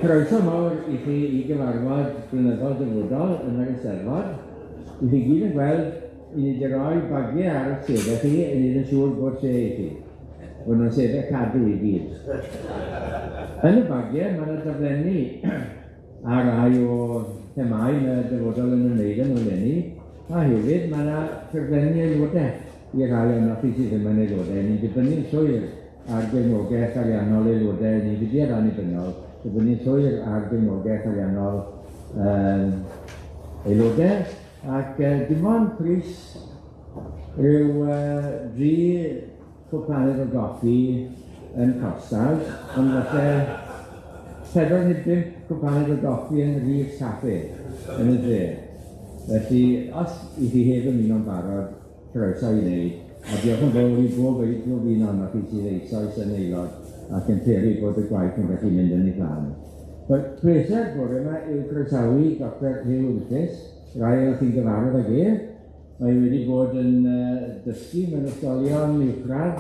Croeso mawr i chi i gyfarfod blynyddol dyfodol yn yr Eisteddfod. I chi gyd yn gweld, i ni wedi rhoi bagiau ar y seddau chi, i wneud yn siŵr bod lle i chi. Bod nhw'n seddau cadw i gyd. Yn y bagiau, mae yna daflenni a rai o themâu mae dyfodol yn ymwneud â nhw eleni, a hefyd mae yna ffurflenni aelodaeth i rai ohonoch chi sydd ddim yn aelodau. Ni'n dibynnu'n llwyr ar gefnogaeth ariannol aelodau, ni'n fudiad annibynnol, dibynnu'n llwyr ar gefnogaeth ariannol aelodau, ac dim ond pris rhyw 3 cwpaned o goffi yn Costas, ond falle 4 neu 5 cwpaned o goffi yn Rhys Cafe yn y dre. Felly, os i chi heb ymuno'n barod, croeso i wneud, a diolch yn fawr i bob un ohonoch chi sydd eisoes yn aelod ac yn peri bod y gwaith yn gallu mynd yn ei flaen. Wel, pleser bore yma yw croesawu Dr Huw Griffiths, rai ohonoch chi'n gyfarwydd ag ef. Mae wedi bod yn dysgu mewn ysgolion uwchradd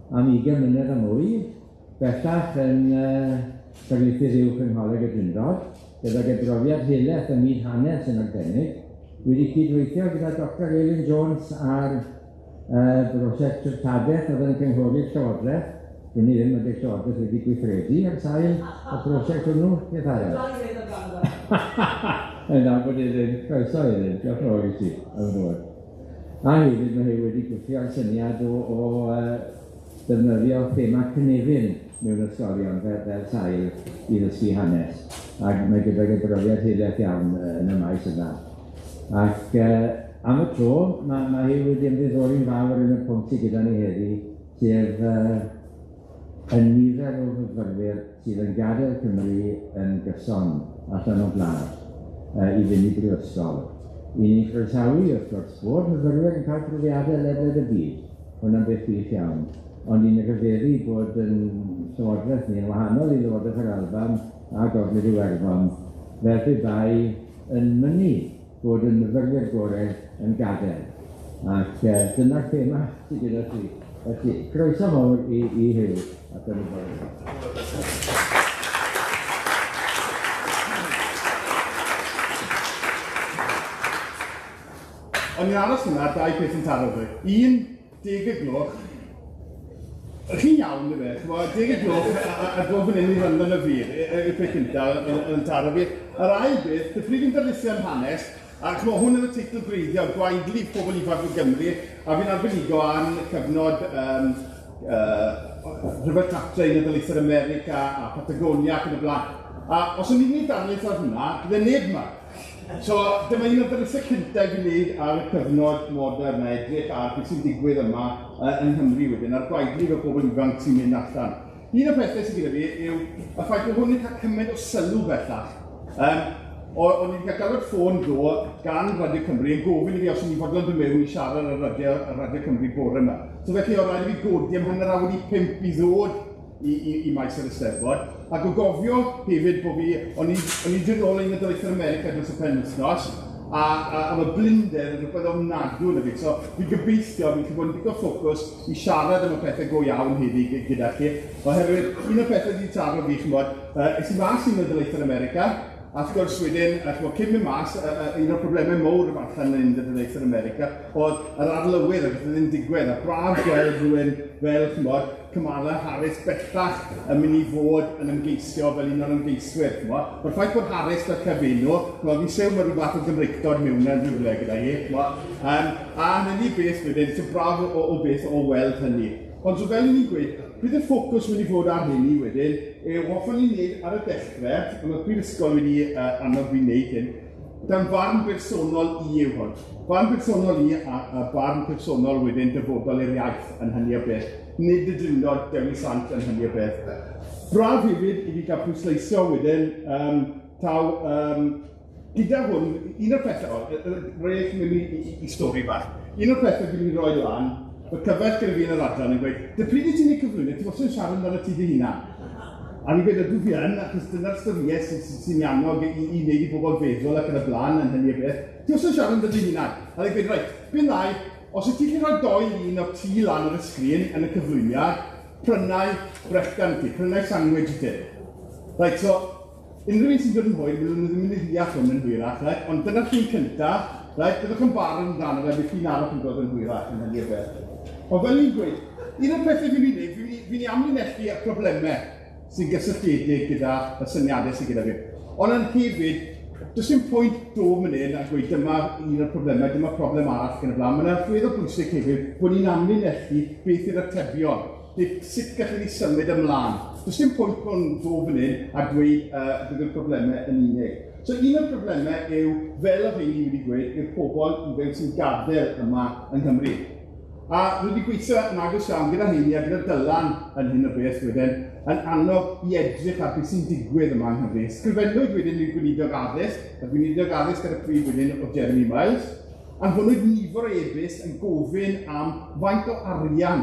am 20 mlynedd a mwy, bellach yn darlithydd uwch yng Ngholeg y Drindod, gydag adroddiad helaeth ym myd hanes yn arbennig, wedi cydweithio gyda Dr Elin Jones ar brosiect treftadaeth oedd yn cynghori'r Llywodraeth. Dwn i ddim ydy'r Llywodraeth wedi gweithredu ar sail y prosiect hwnnw, beth arall? Yna bod e ddim, croeso Elin, diolch yn fawr i ti am ddod. A hefyd mae hi wedi gwthio'r syniad o defnyddio thema cynefin mewn ysgolion fel sail i ddysgu hanes, ac mae gydag adroddiad helaeth iawn yn y maes yna. Ac am y tro, mae hi wedi ymddiddori'n fawr yn y pwnc sydd gyda ni heddi, sef y nifer o fyfyrwyr sydd yn gadael Cymru yn gyson allan o gwlad i fynd i brifysgol. I ni'n croesawu, wrth gwrs, bod myfyrwyr yn cael profiadau ledled y byd, hwnna'n beth gwych iawn, ond ni'n rhyfeddu bod yn Llywodraeth ni yn wahanol i Lywodraeth yr Alban a Gogledd Iwerddon, fel pe bai yn mynnu bod y myfyrwyr gorau yn gadael. Ac dyna'r thema sydd gyda chi. Felly, croeso mawr i Huw ac yn y bore. O'n i'n aros yna, dau peth yn taro fi. Un, 10 y gloch. Chi'n iawn, ife? Ch'mod, 10 y gloch a dod fan hyn i wrando arno fi, y peth cynta yn taro fi. Yr ail beth, dy pryd fi'n darlithio am hanes, a ch'mod, hwn oedd y teitl gwreiddiol, Gwaedlif Pobl Ifanc o Gymru, a fi'n arbenigo am cyfnod Rhyfel Cartre, Unol Daleithiau America, a Patagonia ac yn y blaen. A os o'n i'n gwneud darlith ar hwnna, bydde neb yma. So dyma un o'r darlithiau cyntaf i fi wneud ar y cyfnod modern a edrych ar beth sy'n digwydd yma yng Nghymru wedyn, a'r gwaedlif o bobl ifanc sy'n mynd allan. Un o'r pethau sydd gyda fi yw y ffaith bod hwn yn cael cymaint o sylw bellach. O'n i wedi cael galwad ffôn ddo gan Radio Cymru yn gofyn i fi os o'n i'n fodlon dod mewn i siarad ar Radio Cymru bore yma. So felly o'dd rhaid i fi godi am 5:30 i ddod i maes yr Eisteddfod. Ac o gofio hefyd bod fi, o'n i dod nôl i Unol Daleithiau America dros y penwythnos, a mae blinder yn rhywbeth ofnadwy yn y fi. So fi gobeithio fi'n gallu bod yn digon ffocws i siarad am y pethau go iawn heddi gyda chi. Oherwydd un o'r pethau wedi taro fi, ch'mod, es i mas i Unol Daleithiau America, a wrth gwrs wedyn, ch'mod, cyn mynd mas, un o'r problemau mowr efallai yn Unol Daleithiau America oedd yr arlywydd a beth oedd yn digwydd, a braf gweld rhywun fel, ch'mod, Kamala Harris bellach yn mynd i fod yn ymgeisio fel un o'r ymgeiswyr, ch'mod. Mae'r ffaith bod Harris fel cyfenw, ch'mod, fi'n siŵr mae rhyw fath o Gymreictod mewn yn rhywle gyda hi, ch'mod. A hynny beth wedyn, so braf o beth o weld hynny. Ond so fel i ni'n gweud, bydd y ffocws mynd i fod ar hynny wedyn, hoffwn i wneud ar y dechrau, a mae'r Brifysgol wedi annog fi wneud hyn, dan farn bersonol i yw hwn. Barn bersonol i a barn personol wedyn dyfodol i'r iaith yn hynny o beth. Nid y Drindod Dewi Sant yn hynny o beth. Braf hefyd i fi gael pwysleisio wedyn, taw, gyda hwn, un o'r pethau, rhaid i mynd i stori bach, un o'r pethau fi'n mynd i roi lan, mae cyfaill gyda fi yn yr adran yn gweud, dy pryd i ti'n ei cyflwyno, ti wastad yn siarad amdano ti dy hunan. A fi'n gweud, ydw fi yn, achos dyna'r storïau sy'n annog i wneud i bobl feddwl ac yn y blaen yn hynny o beth. Ti wastad yn siarad amdano dy hunan. A fi'n gweud, reit, be wna i, os wyt ti'n gallu rhoi doi lun o'r tŷ lan ar y sgrin yn y cyflwyniad, prynau brechdan i ti, prynau sandwich i ti. Reit, so, Unrhyw un sy'n dod yn hwyr, bydden nhw ddim yn mynd i ddeall hwn yn hwyrach, right? Ond dyna'r llun cynta, right? Byddwch yn barod amdano fe, bydd llun arall yn dod yn hwyrach yn hynny o beth. Ond fel ni'n gweud, un o'r pethau fi'n mynd i wneud, fi'n mynd i amlinellu y problemau sy'n gysylltiedig gyda y syniadau sydd gyda fi. Ond yn hefyd, does dim pwynt dod fan hyn a gweud dyma un o'r problemau, dyma problem arall gan y blaen. Mae'n allweddol bwysig hefyd bod ni'n amlinellu beth yw'r atebion, neu sut gallwn ni symud ymlaen. Does dim pwynt bod yn dod fan hyn a dweud bydd y problemau yn unig. So un o'r problemau yw, fel y rheini wedi gweud, yw'r pobl ifanc sy'n gadael yma yng Nghymru. A rwy wedi gweithio yn agos iawn gyda heini a gyda Dylan yn hyn o beth wedyn, yn annog i edrych ar beth sy'n digwydd yma yng Nghymru. Sgrifennwyd wedyn i'r Gweinidog Addysg, y Gweinidog Addysg ar y pryd wedyn o Jeremy Miles, anfonwyd nifer o e-byst yn gofyn am faint o arian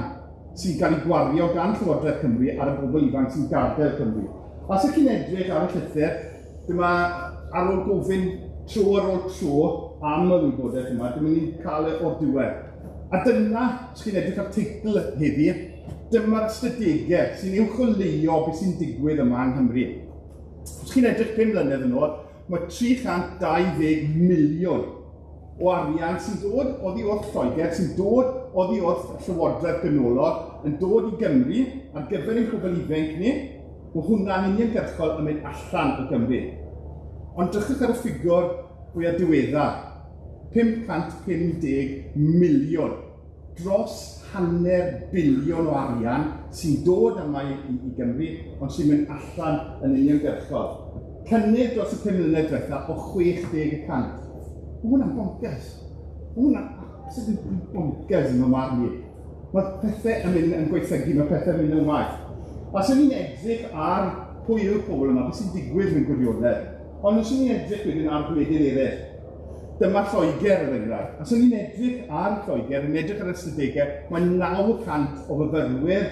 sy'n cael ei gwario gan Llywodraeth Cymru ar y bobl ifanc sy'n gadael Cymru. A os ych chi'n edrych ar y llythyr, dyma ar ôl gofyn tro ar ôl tro am y wybodaeth yma, dyma ni'n cael e o'r diwedd. A dyna, os chi'n edrych ar teitl heddi, dyma'r ystadegau sy'n uwcholeuo beth sy'n digwydd yma yng Nghymru. Os chi'n edrych 5 mlynedd yn ôl, mae 320 miliwn o arian sy'n dod oddi wrth Lloegr, sy'n dod oddi wrth Llywodraeth Ganolog, yn dod i Gymru ar gyfer ein pobl ifanc ni, mae hwnna'n uniongyrchol yn mynd allan o Gymru. Ond drychwch ar y ffigwr fwyaf diweddar, 550 miliwn, dros 500 biliwn o arian sy'n dod yma i Gymru, ond sy'n mynd allan yn uniongyrchol. Cynnydd dros y 5 mlynedd diwetha o 60%. Mae hwnna'n bonkers. Mae hwnna'n absolutely bonkers yn fy marn i. Mae pethau yn mynd yn gwaethygu, mae pethau yn mynd yn waeth. A os ni'n edrych ar pwy yw'r pobl yma, beth sy'n digwydd mewn gwirionedd, ond os ni'n edrych wedyn ar gwledydd eraill, dyma Lloegr er enghraifft. Os ni'n edrych ar Lloegr, yn edrych ar ystadegau, mae 900 o fyfyrwyr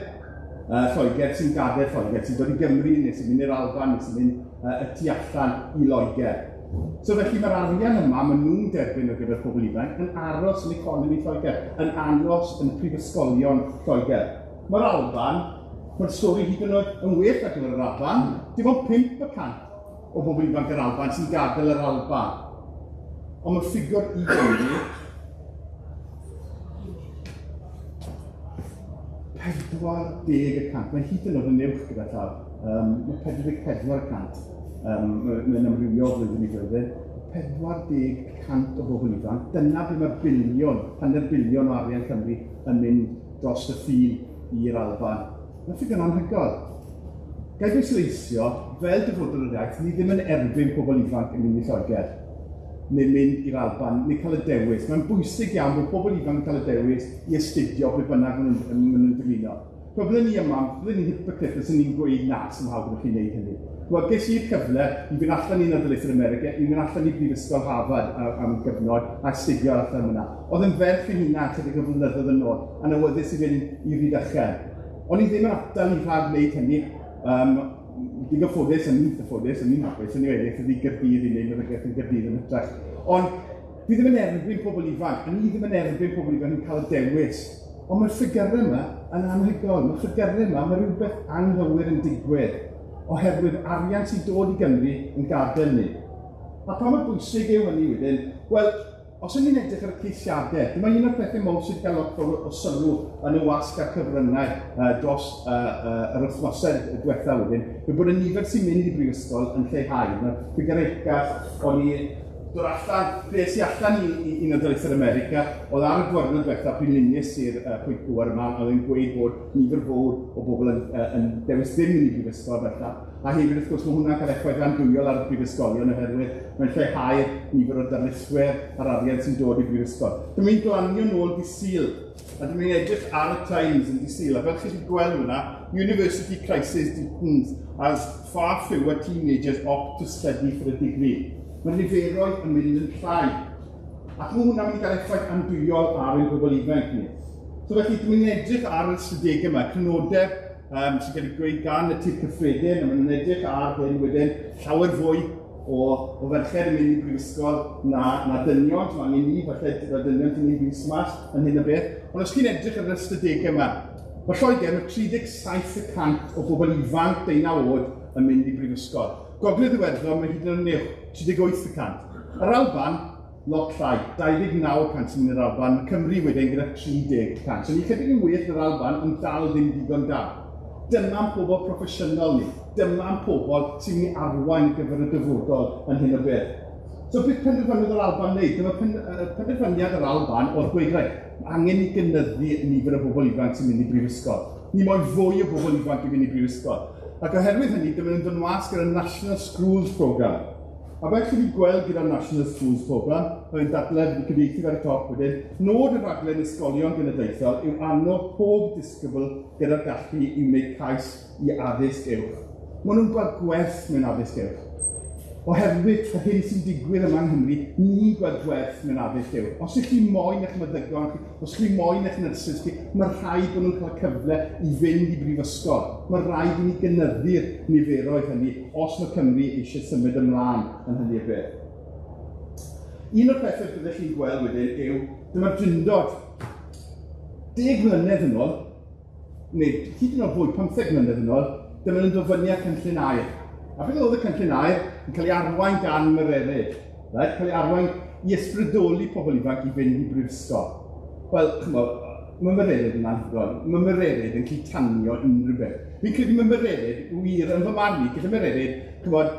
Lloegr sy'n gadael Lloegr, sy'n dod i Gymru, neu sy'n mynd i'r Alban, neu sy'n mynd y tu allan i Loegr. So felly mae'r arian yma, maen nhw'n derbyn ar gyfer pobl ifanc, yn aros yn economi Lloegr, yn aros yn prifysgolion Lloegr. Mae'r Alban, mae'r stori hyd yn oed yn well ar gyfer yr Alban, dim ond 5% o bobl ifanc yr Alban sy'n gadael yr Alban. Ond mae'r ffigwr i Gymru, 40%, mae hyd yn oed yn uwch gyda llaw, mae 44%, mae'n amrywio flwyddyn i flwyddyn, 40% o bobl ifanc, dyna ble mae biliwn, 500 biliwn o arian Cymru yn mynd dros y ffin i'r Alban. Mae'n ffigur anhygoel. Gai bwysleisio, fel dyfodol yr iaith, ni ddim yn erbyn pobl ifanc yn mynd i Lloegr, neu mynd i'r Alban, neu cael y dewis. Mae'n bwysig iawn bod pobl ifanc yn cael y dewis i astudio ble bynnag maen nhw'n dymuno. Byddwn ni yma, byddwn ni'n hypocrite os ni'n gweud na, sy'n hawl gyda chi wneud hynny. Wel, ges i'r cyfle i fynd allan i Unol Daleithiau America, i fynd allan i Brifysgol Harvard am gyfnod a astudio allan yna. Oedd yn ferch fy hunan chydig o flynyddoedd yn ôl, a'n awyddus i fynd i Rhydychen. O'n i ddim yn atal i rhag wneud hynny. Digon ffodus, yn eitha ffodus, yn i'n hapus, yn i wedi i Gaerdydd i wneud meddygaeth yn Gaerdydd yn hytrach. Ond fi ddim yn erbyn pobl ifanc, a ni ddim yn erbyn pobl ifanc yn cael y dewis. Ond mae'r ffigyrau yma yn anhygoel. Mae'r ffigyrau yma, mae rhywbeth anghywir yn digwydd oherwydd arian sy'n dod i Gymru yn gadael ni. A pa mor bwysig yw hynny wedyn? Wel, os ydyn ni'n edrych ar y ceisiadau, dyma un o'r pethau mawr sydd gael lot o sylw yn y wasg a'r cyfryngau dros yr wythnosau diwetha wedyn, yw bod y nifer sy'n mynd i brifysgol yn lleihau. Mae'r ffigurau uchaf o'n i dod allan, ble es i allan i Unol Daleithiau America, oedd ar y diwrnod diwetha pryd luniais i'r pwyllgor yma, oedd yn gweud bod nifer fawr o bobl yn dewis ddim mynd i brifysgol bellach. A hefyd, wrth gwrs, mae hwnna'n cael effaith andwyol ar y prifysgolion oherwydd mae'n lleihau'r nifer o darlithwyr a'r arian sy'n dod i brifysgol. Dwi'n mynd glanio nôl dydd Sul, a dwi'n mynd edrych ar y Times yn dydd Sul, a fel chi wedi gweld hwnna, University crisis deepens as far fewer teenagers opt to study for a degree. Mae niferoedd yn mynd yn llai. Ac mae hwnna'n mynd i gael effaith andwyol ar ein pobl ifanc ni. So felly, dwi'n mynd edrych ar y ystadegau yma, crynodeb sy'n cael ei gweud gan y Tŷ'r Cyffredin, a maen nhw'n edrych ar hyn wedyn llawer fwy o ferched yn mynd i brifysgol na dynion, so angen ni, falle fel dynion sy'n mynd i blismas yn hyn o beth. Ond os chi'n edrych ar yr ystadegau yma, mae Lloegr, mae 37% o bobl ifanc 19 oed yn mynd i brifysgol. Gogledd Iwerddon, mae hyd yn oed yn uwch, 38%. Yr Alban, lot llai, 29% sy'n mynd i'r Alban, mae Cymru wedyn gyda 30%. So ni chydig yn well na'r Alban, ond dal ddim digon da. Dyma'n pobl proffesiynol ni, dyma'n pobl sy'n mynd i arwain ar gyfer y dyfodol yn hyn o beth. So beth penderfynodd yr Alban wneud? Dyma penderfyniad yr Alban oedd gweud, reit, mae angen i gynyddu nifer o bobl ifanc sy'n mynd i brifysgol. Ni moyn fwy o bobl ifanc i fynd i brifysgol. Ac oherwydd hynny, dyma nhw'n dod yn wasg gyda'r National Schools Programme. A fel chi wedi gweld gyda'r National Schools Programme, mae'n dadle wedi cyfieithu ar y top wedyn, nod y rhaglen ysgolion genedlaethol yw annog pob disgybl gyda'r gallu i wneud cais i addysg uwch. Maen nhw'n gweld gwerth mewn addysg uwch. Oherwydd yr hyn sy'n digwydd yma yng Nghymru, ni'n gweld gwerth mewn addysg uwch. Os ych chi moyn eich meddygon chi, os chi moyn eich nyrsys chi, mae rhaid bod nhw'n cael cyfle i fynd i brifysgol. Mae rhaid i ni gynyddu'r niferoedd hynny os mae Cymru eisiau symud ymlaen yn hynny o beth. Un o'r pethau byddech chi'n gweld wedyn yw, dyma'r Drindod. 10 mlynedd yn ôl, neu hyd yn oed fwy, 15 mlynedd yn ôl, dyma nhw'n dod fyny â'r cynllun aur. A beth oedd y cynllun aur? Yn cael ei arwain gan Mererid, right? Cael ei arwain i ysbrydoli pobl ifanc i fynd i brifysgol. Wel, ch'mod, mae Mererid yn anhygoel. Mae Mererid yn gallu tanio unrhyw beth. Fi'n credu mae Mererid, wir, yn fy marn i, gallu Mererid, ch'mod,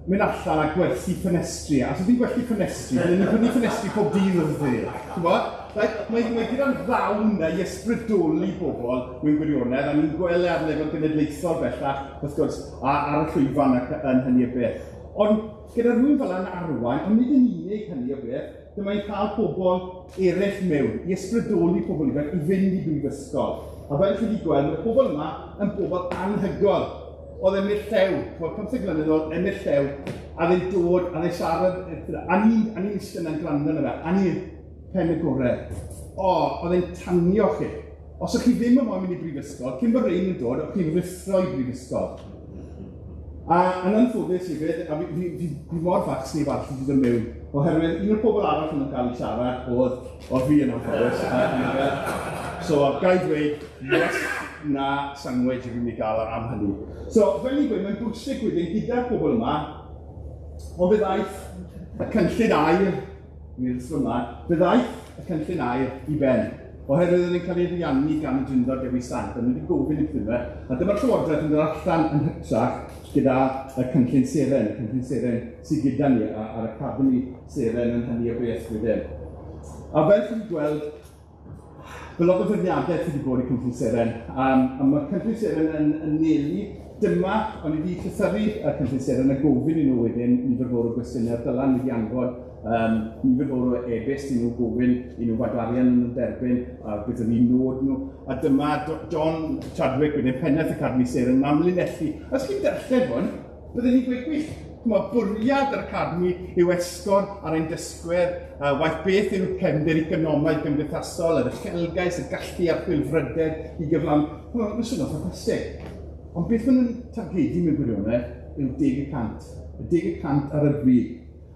mynd allan a gwerthu ffenestri. A os ydych chi'n gwerthu ffenestri, byddwn ni'n prynu ffenestri pob dydd wrth i. Ch'mod? Right? Mae gyda'r ddawn 'na i ysbrydoli bobl mewn gwirionedd, a ni'n gweld e ar lefel genedlaethol bellach, wrth gwrs, a ar y llwyfan ac yn hynny o beth. Ond gyda rhywun fel yna'n arwain, ond nid yn unig hynny o beth, dyma i'n cael pobl eraill mewn, i ysbrydoli pobl ifanc i fynd i brifysgol. A fel chi wedi gweld, mae'r pobl yma yn bobl anhygoel. Oedd Emyr Llew, ch'mod, 15 mlynedd yn ôl, Emyr Llew, a fe'n dod, a fe'n siarad, a ni'n eistedd yna'n gwrando arno fe, a ni'n pen y gorau. O, oedd e'n tanio chi. Os o'ch chi ddim yn moyn mynd i brifysgol, cyn bod rhein yn dod, o'ch chi'n rhuthro i brifysgol. A yn anffodus hefyd, a fi mor fach sneb arall wedi dod mewn, oherwydd un o'r pobl arall yn cael ei siarad oedd fi yn anffodus. So, ga i ddweud, yes, na sandwich i fi mynd i gael am hynny. So, fel ni'n gweud, mae'n bwysig wedyn gyda'r pobl yma, ond fe ddaeth y cynllun aur, ni'n ysgrifennu ymlaen, fe ddaeth y cynllun aur i ben, oherwydd oedd e'n cael ei ariannu gan y Drindod Dewi Sant, a nhw wedi gofyn i prynu, a dyma'r Llywodraeth yn dod allan yn hytrach gyda y cynllun Seren, y cynllun Seren sydd gyda ni a'r Academi Seren yn hynny o beth wedyn. A fel chi'n gweld, mae lot o feirniadaeth wedi bod i cynllun Seren, a mae cynllun Seren yn nelu, dyma, o'n i wedi llythyru y cynllun Seren a gofyn i nhw wedyn nifer fawr o gwestiynau, Dylan wedi anfon nifer fawr o e-byst i nhw gofyn i nhw faint o arian yn derbyn, a beth oedd eu nod nhw. A dyma John Chadwick wedyn, pennaeth Academi Seren, yn amlinellu. Os chi'n darllen hwn, byddwn ni'n gweud gwych. Mae bwriad yr Academi yw esgor ar ein dysgwyr, waeth beth yw'r cefndir economaidd gymdeithasol, yr uchelgais, y gallu a'r chwilfrydedd i gyflawn. Mae'n swnio'n ffantastig. Ond beth maen nhw'n targedu mewn gwirionedd yw 10%. Y 10% ar y brig.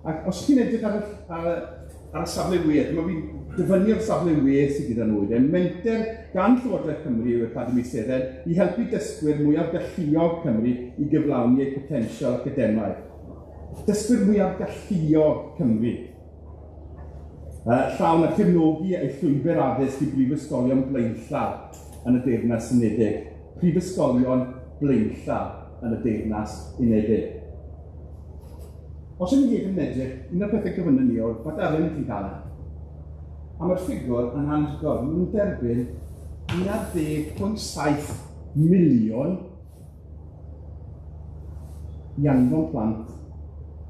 Ac os chi'n edrych ar y safle we, dyma fi'n dyfynnu'r safle we sydd gyda nhw wedyn, menter gan Llywodraeth Cymru yw Academi Seren i helpu dysgwyr mwyaf galluog Cymru i gyflawni eu potensial academaidd. Dysgwyr mwyaf galluog Cymru. Llawn a chefnogi eu llwybr addysg i brifysgolion blaenllaw yn y Deyrnas Unedig. Prifysgolion blaenllaw yn y Deyrnas Unedig. Os ydyn ni hefyd yn edrych, un o'r pethau gofynnon ni oedd, faint arian chi'n cael? A mae'r ffigwr yn anhygoel, maen nhw'n derbyn 11.7 miliwn i anfon plant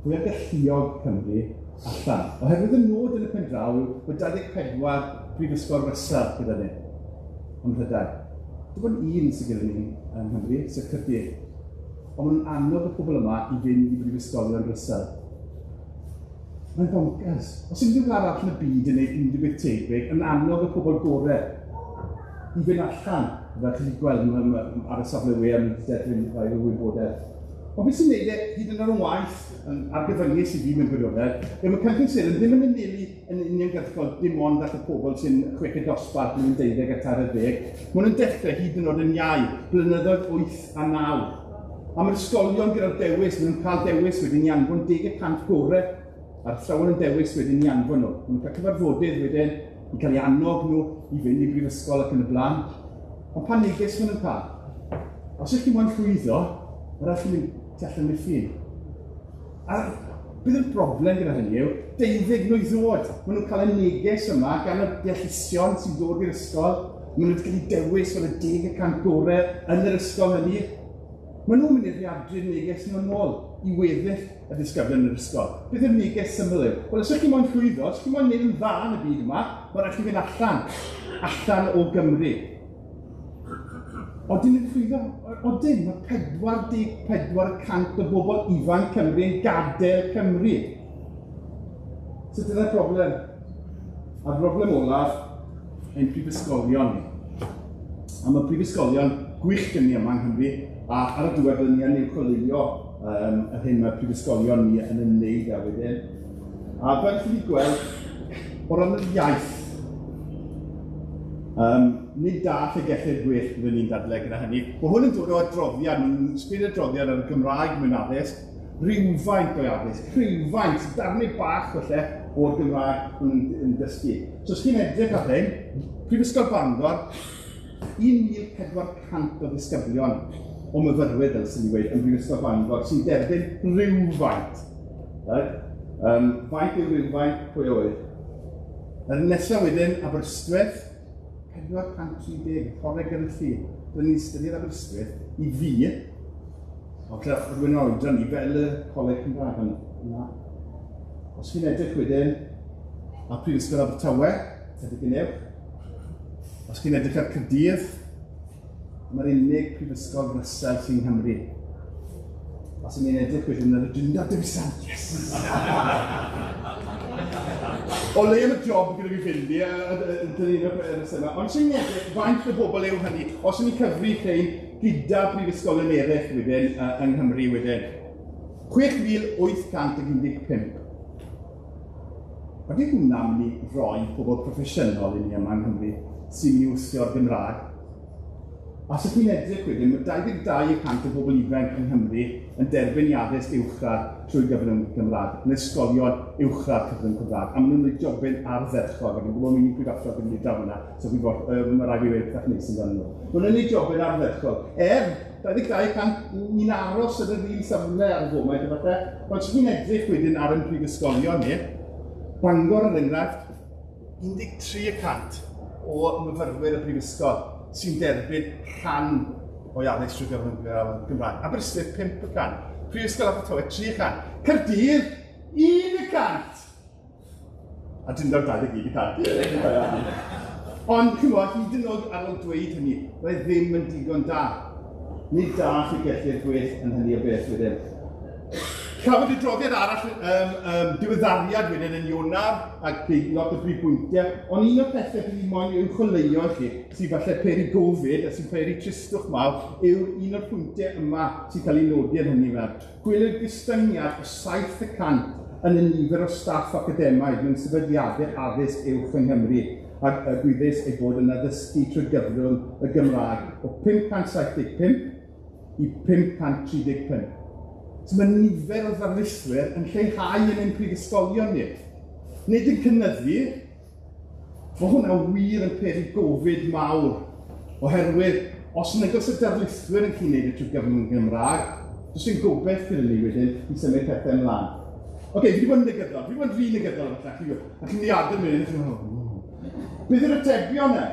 fwyaf galluog Cymru allan. Oherwydd y nod yn y pen draw yw bod 24 prifysgol Russell gyda ni ym Mhrydain. Dim ond un sydd gyda ni yng Nghymru, sef Caerdydd. Ond maen nhw'n annog y pobl yma i fynd i brifysgolion Russell. Mae'n bonkers. Os unrhyw wlad arall yn y byd yn gwneud unrhyw beth tebyg, yn annog y pobl gorau i fynd allan, fel chi wedi gweld ar y safle we am derbyn rhai o wybodaeth. Ond beth sy'n neud e hyd yn oed yn waeth, yn argyfyngus i fi mewn gwirionedd, yw mae cynllun Seren ddim yn anelu yn uniongyrchol dim ond at y pobl sy'n chweched dosbarth blwyddyn 12 a 13. Maen nhw'n dechrau hyd yn oed yn iau, blynyddoedd 8 a 9. A mae'r ysgolion gyda'r dewis, maen nhw'n cael dewis wedyn i anfon 10% gorau, a'r athrawon yn dewis wedyn i anfon nhw. Maen nhw'n cael cyfarfodydd wedyn i cael ei annog nhw i fynd i brifysgol ac yn y blaen. Ond pa neges maen nhw'n cael? Os ydych chi moyn llwyddo, mae rhaid chi mynd tu allan i'r ffin. A bydd y broblem gyda hynny yw, 12 mlwydd oed, maen nhw'n cael y neges yma gan y deallusion sy'n dod i'r ysgol, maen nhw wedi cael eu dewis fel y 10% gorau yn yr ysgol hynny. Maen nhw'n mynd i rhaeadru'r neges nhw'n ôl i weddill y disgyblion yn yr ysgol. Beth yw'r neges syml yw? Wel, os ydych chi moyn llwyddo, os ydych chi moyn gwneud yn dda yn y byd yma, mae rhaid chi fynd allan, allan o Gymru. Odyn yn llwyddo? Odyn, mae 44% o bobl ifanc Cymru yn gadael Cymru. So dyna'r broblem. A'r broblem olaf, ein prifysgolion ni. A mae prifysgolion gwych gen ni yma yng Nghymru, a ar y diwedd byddwn ni yn uwcholeuo yr hyn mae prifysgolion ni yn ymwneud â wedyn. A fel chi wedi gweld, o ran yr iaith, nid da lle gellir gwell byddwn ni'n dadlau gyda hynny. Mae hwn yn dod o adroddiad, ni'n sgrin adroddiad ar y Gymraeg mewn addysg, rhywfaint o'i addysg, rhywfaint, darnau bach falle o'r Gymraeg yn dysgu. So os chi'n edrych ar hyn, Prifysgol Bangor, 1,400 o ddisgyblion o myfyrwyr, dylswn i weud, yn Brifysgol Bangor sy'n derbyn rhywfaint. Right? Faint yw rhywfaint, pwy oedd? Yr nesaf wedyn, Aberystwyth, 430, Coleg yr Llu. Byddwn ni'n ystyried Aberystwyth i fi, o lle rhywun yn oedran ni, fel y Coleg Cymraeg, ond na. Os chi'n edrych wedyn ar Prifysgol Abertawe, tebyg yn uwch. Os chi'n edrych ar Caerdydd, mae'r unig prifysgol Russell sy'n Nghymru. Os ni'n edrych wedyn ar y Drindod Dewi Sant, yes! O le am y job gyda fi fynd i, dyna un o'r rhesymau. Ond sy'n edrych, faint o bobl yw hynny? Os ni'n cyfri rhain gyda prifysgolion eraill wedyn yng Nghymru wedyn. 6,815. Ydy hwnna'n mynd i roi pobl proffesiynol i ni yma yng Nghymru sy'n mynd i wthio'r Gymraeg? A os ydych chi'n edrych wedyn, mae 22% o bobl ifanc yng Nghymru yn derbyn i addysg uwchradd trwy gyfrwng Gymraeg, yn ysgolion uwchradd cyfrwng Cymraeg, a maen nhw'n gwneud jobyn ardderchog, a fi'n gwybod mynd i'n prifathro gyda ni draw hwnna, so fi'n bod, mae rhaid i fi weud pethau neis amdanyn nhw. Maen nhw'n gwneud jobyn ardderchog. 22% ni'n aros yn yr un safle ar y foment efallai, ond os chi'n edrych wedyn ar ein prifysgolion ni, Bangor er enghraifft, 13% o myfyrwyr y brifysgol sy'n derbyn rhan o'i addysg trwy gyfrwng Gymraeg. Aberystwyth 5%, Prifysgol Abertawe 3%, Caerdydd 1%! A Drindod 21%. Ond chimod, hyd yn oed ar ôl dweud hynny, roedd ddim yn digon da. Nid da lle gellir gwell yn hynny o beth wedyn. Cafwyd adroddiad arall, diweddariad wedyn yn Ionawr, ac lot o brif bwyntiau, ond un o'r pethau fi moyn uwcholeuo i chi, sydd falle peri gofid a sy'n peri tristwch mawr, yw un o'r pwyntiau yma sy'n cael ei nodi yn hynny fel. Gwelir gostyngiad o 7% yn y nifer o staff academaidd mewn sefydliadau addysg uwch yng Nghymru, ac y gwyddys ei bod yn addysgu trwy gyfrwng y Gymraeg o 575 i 535. So mae nifer o ddarlithwyr yn lleihau yn ein prifysgolion ni. Nid yn cynyddu, mae hwnna wir yn peri gofid mawr, oherwydd os nag oes y darlithwyr yn gallu gwneud e trwy gyfrwng y Gymraeg, does dim gobaith gyda ni wedyn i symud pethau ymlaen. Oce, fi wedi bod yn negyddol, fi wedi bod yn rhy negyddol falle, a chi'n mynd i adael mynd, a chi'n meddwl, beth yw'r atebion e?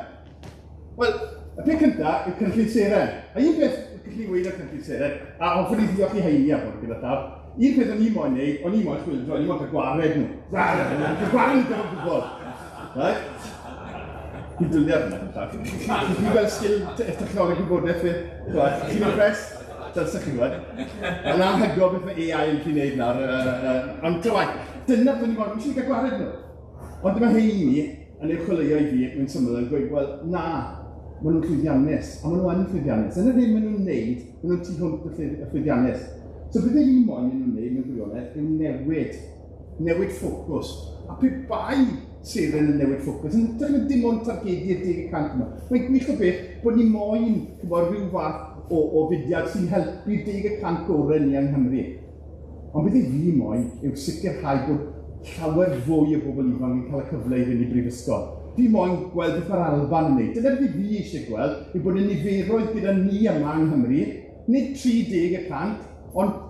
Wel, y peth cyntaf yw cynllun seren. A un peth gallu weud ar cynllun seren, a hoffwn i ddiolch i Heini am hwn gyda llaw, un peth o'n i moyn neud, o'n i moyn chwildro, o'n i moyn cael gwared nhw. Cael gwared nhw gyda'r gwbl. Right? Fi'n dwlu ar hwnna, gyda llaw. Chi'n gweld sgil technoleg gwybodaeth fi? Chi'n impressed? Dylsech chi gweld. Mae'n anhygoel beth mae AI yn gallu gwneud nawr. Ond ta waeth, dyna beth o'n i moyn, fi eisiau cael gwared nhw. Ond dyma Heini yn ei chwilio i fi, mae'n syml yn gweud, wel, na, maen nhw'n llwyddiannus, a maen nhw yn llwyddiannus. Yn yr hyn maen nhw'n wneud, maen nhw'n tu hwnt y llwyddiannus. So beth yw'n moyn nhw'n wneud mewn gwirionedd yw newid, newid ffocws. A pe bai seren yn newid ffocws, yn hytrach na dim ond targedu'r 10% yma. Mae'n gwych o beth bod ni moyn, chimod, rhyw fath o, o fudiad sy'n helpu 10% gorau ni yng Nghymru. Ond beth i fi moyn yw sicrhau bod llawer fwy o bobl ifanc yn cael y cyfle i fynd i brifysgol. Fi moyn gweld beth mae'r Alban yn wneud. Dyna beth fi eisiau gweld, yw bod y niferoedd gyda ni yma yng Nghymru, nid 30%, ond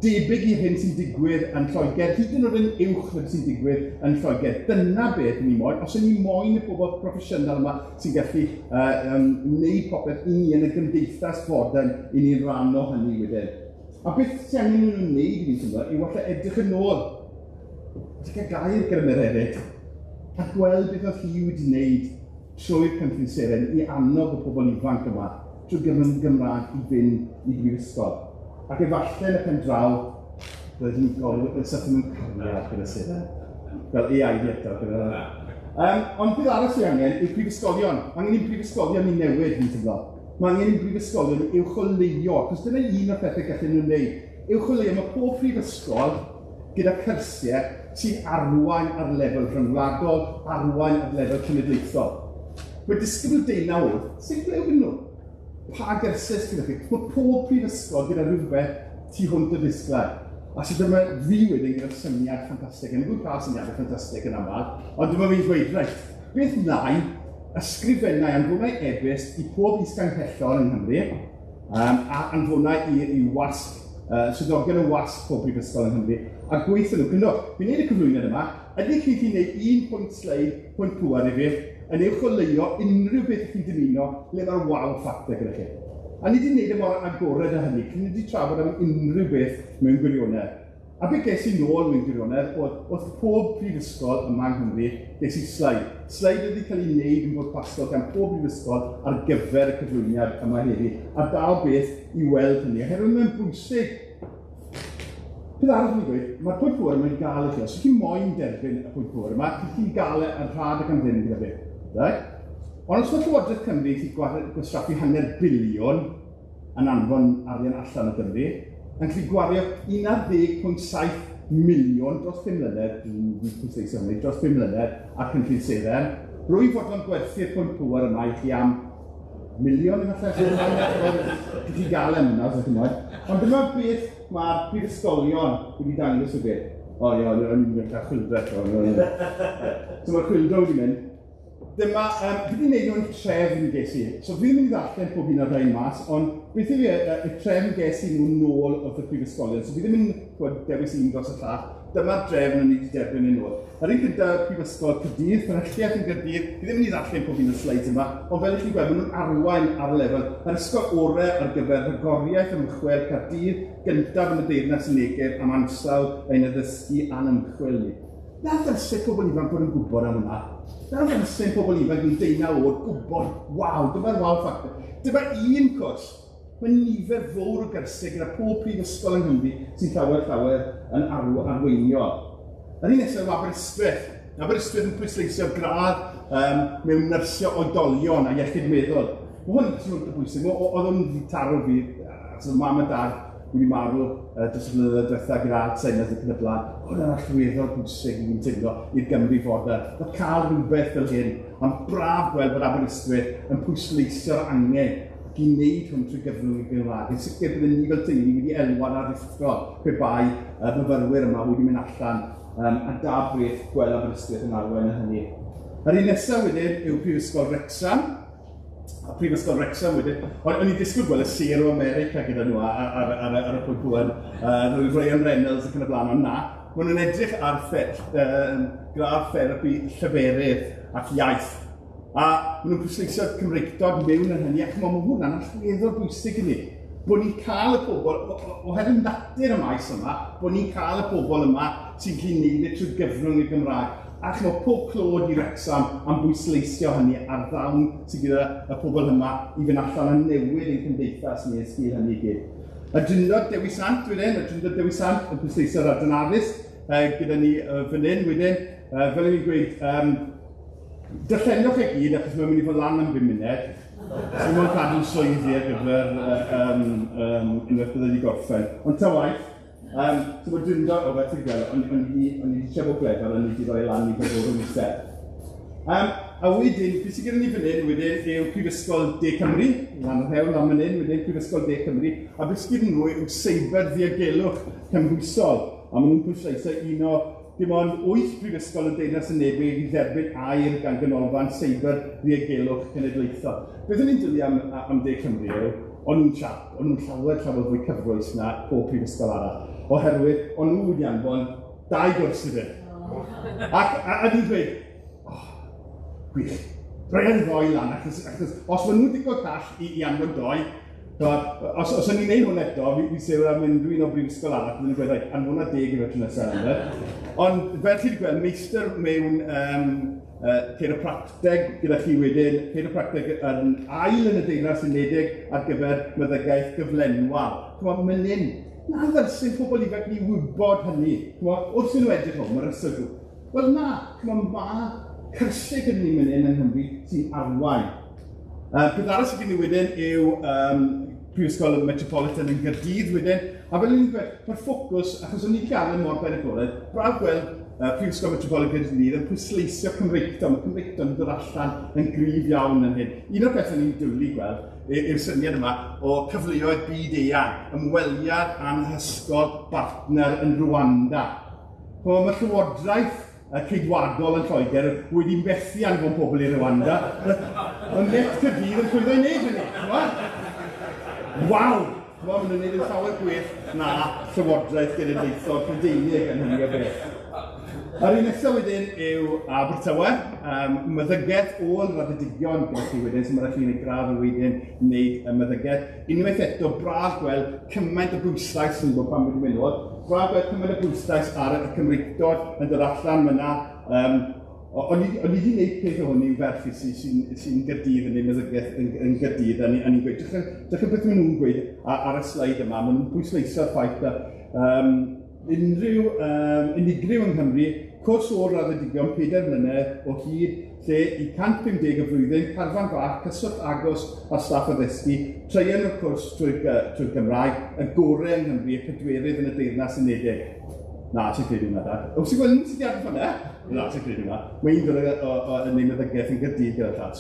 debyg i'r hyn sy'n digwydd yn Lloegr, hyd yn oed yn uwch na beth sy'n digwydd yn Lloegr. Dyna beth ni moyn. Os ydyn ni moyn y pobl proffesiynol yma sy'n gallu wneud popeth i ni yn y gymdeithas fodern, i ni'n rhan o hynny wedyn. A beth sy'n angen i nhw'n wneud i fi'n teimlo yw falle edrych yn ôl. Ti'n cael gair gyda Mererid a gweld beth oedd hi wedi wneud trwy'r cynllun Seren i annog y pobl ifanc yma trwy gyfrwng Gymraeg i fynd i brifysgol. Ac efallai yn y pen draw, roedd hi'n gorfod yn syth mewn cariad gyda Seren. Fel AI di eto gyda hwnna. Ond beth arall sy'n angen yw prifysgolion. Mae angen i'n prifysgolion ni newid, fi'n teimlo. Mae angen i'n prifysgolion ni uwcholeuo, achos dyna un o'r pethau gallen nhw wneud. Uwcholeuo, mae pob prifysgol gyda cyrsiau sy'n arwain ar lefel rhyngwladol, arwain ar lefel cenedlaethol. Mae disgybl 19 oed, sy'n glew nhw? Pa gyrsiau sydd gyda chi? Mae pob prifysgol gyda rhywbeth tu hwnt o ddisglair. A so dyma fi wedyn gyda'r syniad ffantastig. Yn gwybod cael syniadau ffantastig yn aml, ond dyma fi'n dweud, reit, beth wnai ysgrifennau anfonau e-byst i pob is-ganghellor yng Nghymru, a anfonau i wasg, swyddogion y wasg pob prifysgol yng Nghymru, a gweithio nhw, gryndo, fi'n neud y cyflwyniad yma, ydych chi'n gallu neud un pwynt sleid, pwynt pŵer i fi, yn uwcholeuo unrhyw beth chi'n dymuno, le mae'r wow factor gyda chi. A ni wedi wneud e mor agored â hynny, cyn ni wedi trafod am unrhyw beth mewn gwirionedd. A beth ges i nôl mewn gwirionedd oedd wrth pob prifysgol yma yng Nghymru, ges i sleid. Sleid wedi cael ei wneud yn bwrpasol gan pob prifysgol ar gyfer y cyflwyniad yma heddi. A da o beth i weld hynny, oherwydd mae'n bwysig. Peth arall fi'n gweud, mae'r pwynt pŵer yma'n gael i chi. Os ydych chi'n moyn derbyn y pwynt pŵer yma, chi'n gael e yn rhad ac am ddim gyda fi. Right? Ond os mae Llywodraeth Cymru wedi gwastraffu 500 biliwn yn anfon arian allan o Gymru, yn gallu gwario 11.7 miliwn dros 5 mlynedd, dwi'n pwysleisio hynny, dros 5 mlynedd ar cynllun Seren, rwy'n fodlon gwerthu'r pwynt pŵer yma i chi am miliwn efallai, chi gael e yna, os ydych chi'n moyn. Ond dyma beth mae'r prifysgolion wedi dangos y beth. O ie, o'n i'n mynd cael chwyldro eto. So mae'r chwyldro wedi mynd. Dyma, fi wedi gwneud nhw'n trefn ges i. So fi ddim yn mynd i ddarllen pob un o'r rhain mas, ond beth yw y trefn ges i nhw nôl wrth y prifysgolion. So fi ddim yn dewis un dros y llall. Dyma'r drefn o'n i wedi derbyn yn ôl. Yr un gyda Prifysgol Caerdydd, Fferylliaeth yn Gaerdydd, fi ddim yn mynd i ddarllen pob un o'r slides yma, ond fel ych chi'n gweld, maen nhw'n arwain ar y lefel. Yr ysgol orau ar gyfer rhagoriaeth ymchwil Caerdydd, gyntaf yn y Deyrnas Unedig am ansawdd ein addysgu a'n ymchwil ni. Na ddylse pobl ifanc bod yn gwybod am hwnna. Na ddylse pobl ifanc yn 19 oed gwybod, waw, dyma'r wow factor. Dyma un cwrs. Mae nifer fawr o gyrsiau gyda pob prifysgol yng Nghymru sy'n llawer llawer yn arweiniol. Yr un nesaf yw Aberystwyth. Aberystwyth yn pwysleisio gradd mewn nyrsio oedolion a iechyd meddwl. Mae hwn yn hwnt o bwysig. Oedd hwn wedi taro fi, so mam a dad wedi marw dros y blynyddoedd diwethaf gyda Alzheimer's ac yn y blaen. Hwn yn allweddol bwysig i fi'n teimlo i'r Gymru fodern. Mae cael rhywbeth fel hyn, ond braf gweld bod Aberystwyth yn pwysleisio'r angen ac i wneud hwn trwy gyfrwng y Gymraeg. Yn sicr byddwn ni fel teulu wedi elwa'n aruthrol pe bai y myfyrwyr yma wedi mynd allan a da beth gweld Aberystwyth yn arwain yn hynny. Yr un nesaf wedyn yw Prifysgol Wrecsam. A Prifysgol Wrecsam wedyn, o'n i'n disgwyl gweld y sêr o America gyda nhw ar y pwynt pŵer, Ryan Reynolds ac yn y blaen, ond na, maen nhw'n edrych ar gradd therapi lleferydd ac iaith. A maen nhw'n pwysleisio Cymreictod mewn yn hynny, ac mae hwnna'n allweddol bwysig i ni. Bod ni'n cael y pobl, oherwydd natur y maes yma, bod ni'n cael y pobl yma sy'n gallu neud e trwy gyfrwng y Gymraeg. A chimod, pob clod i Wrecsam am bwysleisio hynny a'r ddawn sydd gyda y pobl yma i fynd allan a newid ein cymdeithas ni yn sgil hynny i gyd. Y Drindod Dewi Sant wedyn, y Drindod Dewi Sant yn pwysleisio'r adran addysg gyda ni fan hyn wedyn. Fel o'n i'n gweud, darllenwch e gyd achos mae'n mynd i fod lan am 5 munud. Dwi'n mwyn cadw swyddi ar gyfer unwaith byddai wedi gorffen. Ond ta waeth, so mae Drindod, o beth i'n gweld, o'n i wedi trio bod glefar, o'n i wedi rhoi lan i bod o'r amser. A A wedyn, beth sydd gyda ni fan hyn wedyn yw Prifysgol De Cymru, lan yr hewl lan fan hyn wedyn Prifysgol De Cymru, a beth sydd gyda nhw yw seiber ddiogelwch cymhwysol, a maen nhw'n pwysleisio un o dim ond 8 prifysgol yn Deyrnas Unedig i dderbyn air gan Ganolfan Seiber Ddiogelwch Cenedlaethol. Beth o'n i'n dwlu am De Cymru yw, o'n nhw'n siarp, o'n nhw'n llawer llawer fwy cyfrwys na pob prifysgol arall, oherwydd o'n nhw wedi anfon 2 gwrs i fi. Ac a ni'n dweud, oh, gwych, rhaid ddoi lan, achos os maen nhw'n digon call i anfon 2, os o'n i'n neud hwn eto, fi sef am unrhyw un o brifysgol arall, byddwn i'n gweud, reit, anfona 10 i fe tro nesaf, ynde? Ond fel chi wedi gweld, meistr mewn chiropracteg gyda chi wedyn, chiropracteg yn ail yn y Deyrnas Unedig ar gyfer meddygaeth gyflenwal. Chimod, mynd hyn, na ddylsyn pobl ifanc ni wybod hynny. Chimod, wrth iddyn nhw edrych hwn, mae'r ysgol. Wel na, chimod, mae cyrsiau gyda ni mynd hyn yng Nghymru sy'n arwain. Peth arall sydd gen i wedyn yw Prifysgol Metropolitan yn Gaerdydd wedyn, a fel o'n i'n gweud, mae'r ffocws, achos o'n i wedi gadael mor ben agored, braf gweld Prifysgol Metropolitan Caerdydd yn pwysleisio Cymreictod, mae Cymreictod yn dod allan yn gryf iawn yn hyn. Un o'r pethau ni'n dwlu gweld yw'r syniad yma o cyfleoedd byd eang, ymweliad anhysgol bartner yn Rwanda. Mae Llywodraeth y Ceidwadol yn Lloegr wedi methu anfon pobl i Rwanda. Mae Met Caerdydd yn llwyddo i wneud hynny. Waw! Maen nhw'n gwneud yn llawer gwell na Llywodraeth Genedlaethol Prydeinig yn hynny o beth. A'r un nesaf wedyn yw Abertawe, meddygaeth ôl-raddedigion gyda chi wedyn, so mae rhaid chi wneud gradd yn wedyn wneud y meddygaeth. Unwaith eto, braf gweld cymaint o bwyslais sy'n bod pan wedi mynd ôl, braf gweld cymaint o bwyslais ar y Cymreictod yn dod allan fyna. O'n i wedi gwneud peth o hwn i'w ferch sy'n Gaerdydd yn ei meddygaeth yn Gaerdydd, a ni'n gweud, dechrau beth maen nhw'n gweud ar y sleid yma, maen nhw'n pwysleisio'r ffaith unrhyw unigryw yng Nghymru, cwrs ôl-raddedigion 4 mlynedd o hyd, lle i 150 y flwyddyn, carfan bach, cyswllt agos â staff addysgu, treial o'r cwrs trwy'r Gymraeg, y gorau yng Nghymru, y pedwerydd yn y Deyrnas Unedig. Na, sy'n credu hwnna, dad. O, sy'n gweld sy'n deall hwnna? Na, sy'n credu hwnna. Mae un dod yn ei meddygaeth yn Gaerdydd gyda llall,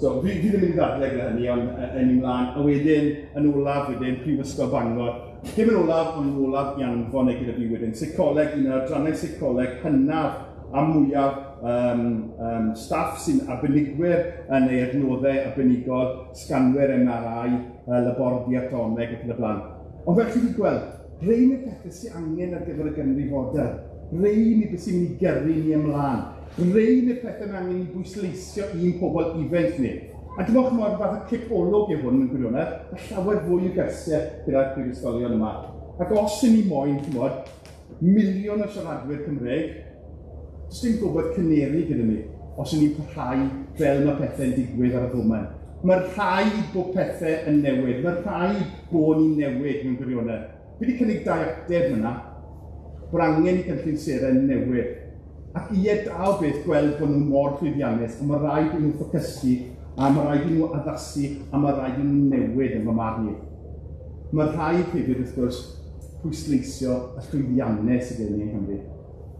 so fi ddim yn mynd i ddadlau gyda hynny, ond yn i mlaen. A wedyn, yn olaf wedyn, Prifysgol Bangor. Dim yn olaf, ond yn olaf i anfon e gyda fi wedyn. Seicoleg, un o'r adrannau seicoleg hynaf a mwyaf staff sy'n arbenigwyr yn ei adnoddau arbenigol, sganwyr MRI, labordy atomeg ac yn y blaen. Ond fel chi wedi gweld, rhein y pethau sy'n angen ar gyfer y Gymru fodern, rhein y beth sy'n mynd i gyrru ni ymlaen, rhein y pethau mae angen i bwysleisio i'n pobl ifanc ni. A dim ond chimod, fath o cipolwg yw hwn yn gwirionedd, a llawer fwy o gyrsiau gyda'r prifysgolion yma. Ac os ydyn ni moyn, chimod, miliwn o siaradwyr Cymreig, does dim gobaith cyneri gyda ni, os ydyn ni'n parhau fel mae pethau'n digwydd ar y foment. Mae rhaid bod pethau yn newid, mae rhaid bod ni'n newid mewn gwirionedd. Fi wedi cynnig 2 ateb yna, bod angen i gynllun Seren newid. Ac ie, da o beth gweld bod nhw mor llwyddiannus, ond mae rhaid i nhw ffocysu, a mae rhaid i nhw addasu, a mae rhaid i nhw newid yn fy marn i. Mae rhaid hefyd, wrth gwrs, pwysleisio y llwyddiannau sydd gen ni yng Nghymru.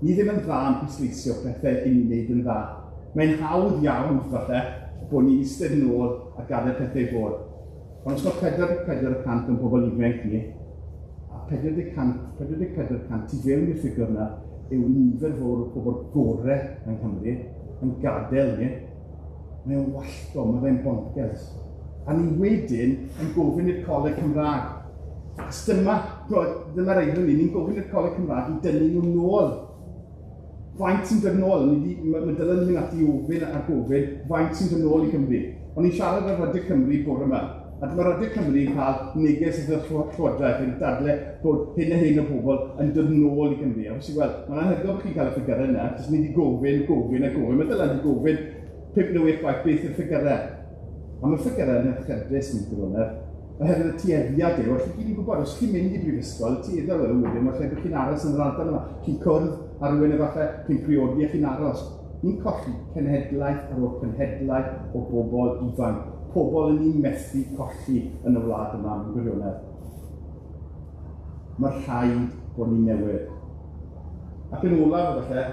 Ni ddim yn dda yn pwysleisio pethau i ni'n wneud yn dda. Mae'n hawdd iawn, falle, bod ni'n eistedd nôl a gadael pethau i fod. Ond os mae 44% o'n pobl ifanc ni, a 44% tu fewn i'r ffigur yna yw nifer fawr o pobl gorau yng Nghymru yn gadael ni, mae'n wallgo, mae fe'n bonkers. A ni wedyn yn gofyn i'r Coleg Cymraeg. Achos dyma'r eironi, ni'n gofyn i'r Coleg Cymraeg i dynnu nhw nôl. Faint sy'n dod nôl? Mae Dylan yn mynd ati i ofyn a gofyn faint sy'n dod nôl i Gymru. O'n i'n siarad ar Radio Cymru bore yma, a dyma Radio Cymru yn cael neges wrth y Llywodraeth yn dadle bod hyn a hyn o bobl yn dod nôl i Gymru. A fes i, wel, mae'n anhygoel bod chi'n cael y ffigyrau yna, achos ni wedi gofyn, gofyn a gofyn. Mae Dylan wedi gofyn 5 neu 6 gwaith beth yw'r ffigyrau. A mae'r ffigyrau yn erchyllus mewn gwirionedd, oherwydd y tueddiad yw, chi gyd yn gwybod, os chi'n mynd i brifysgol, y tueddiad yw wedyn, falle bod chi'n aros yn yr ardal yma, chi'n cwrdd â rhywun efallai, chi'n priodi a chi'n aros. Ni'n colli cenhedlaeth ar ôl cenhedlaeth o bobl ifanc, pobl yn ni'n methu colli yn y wlad yma mewn gwirionedd. Mae rhaid bod ni'n newid. Ac yn olaf, efallai,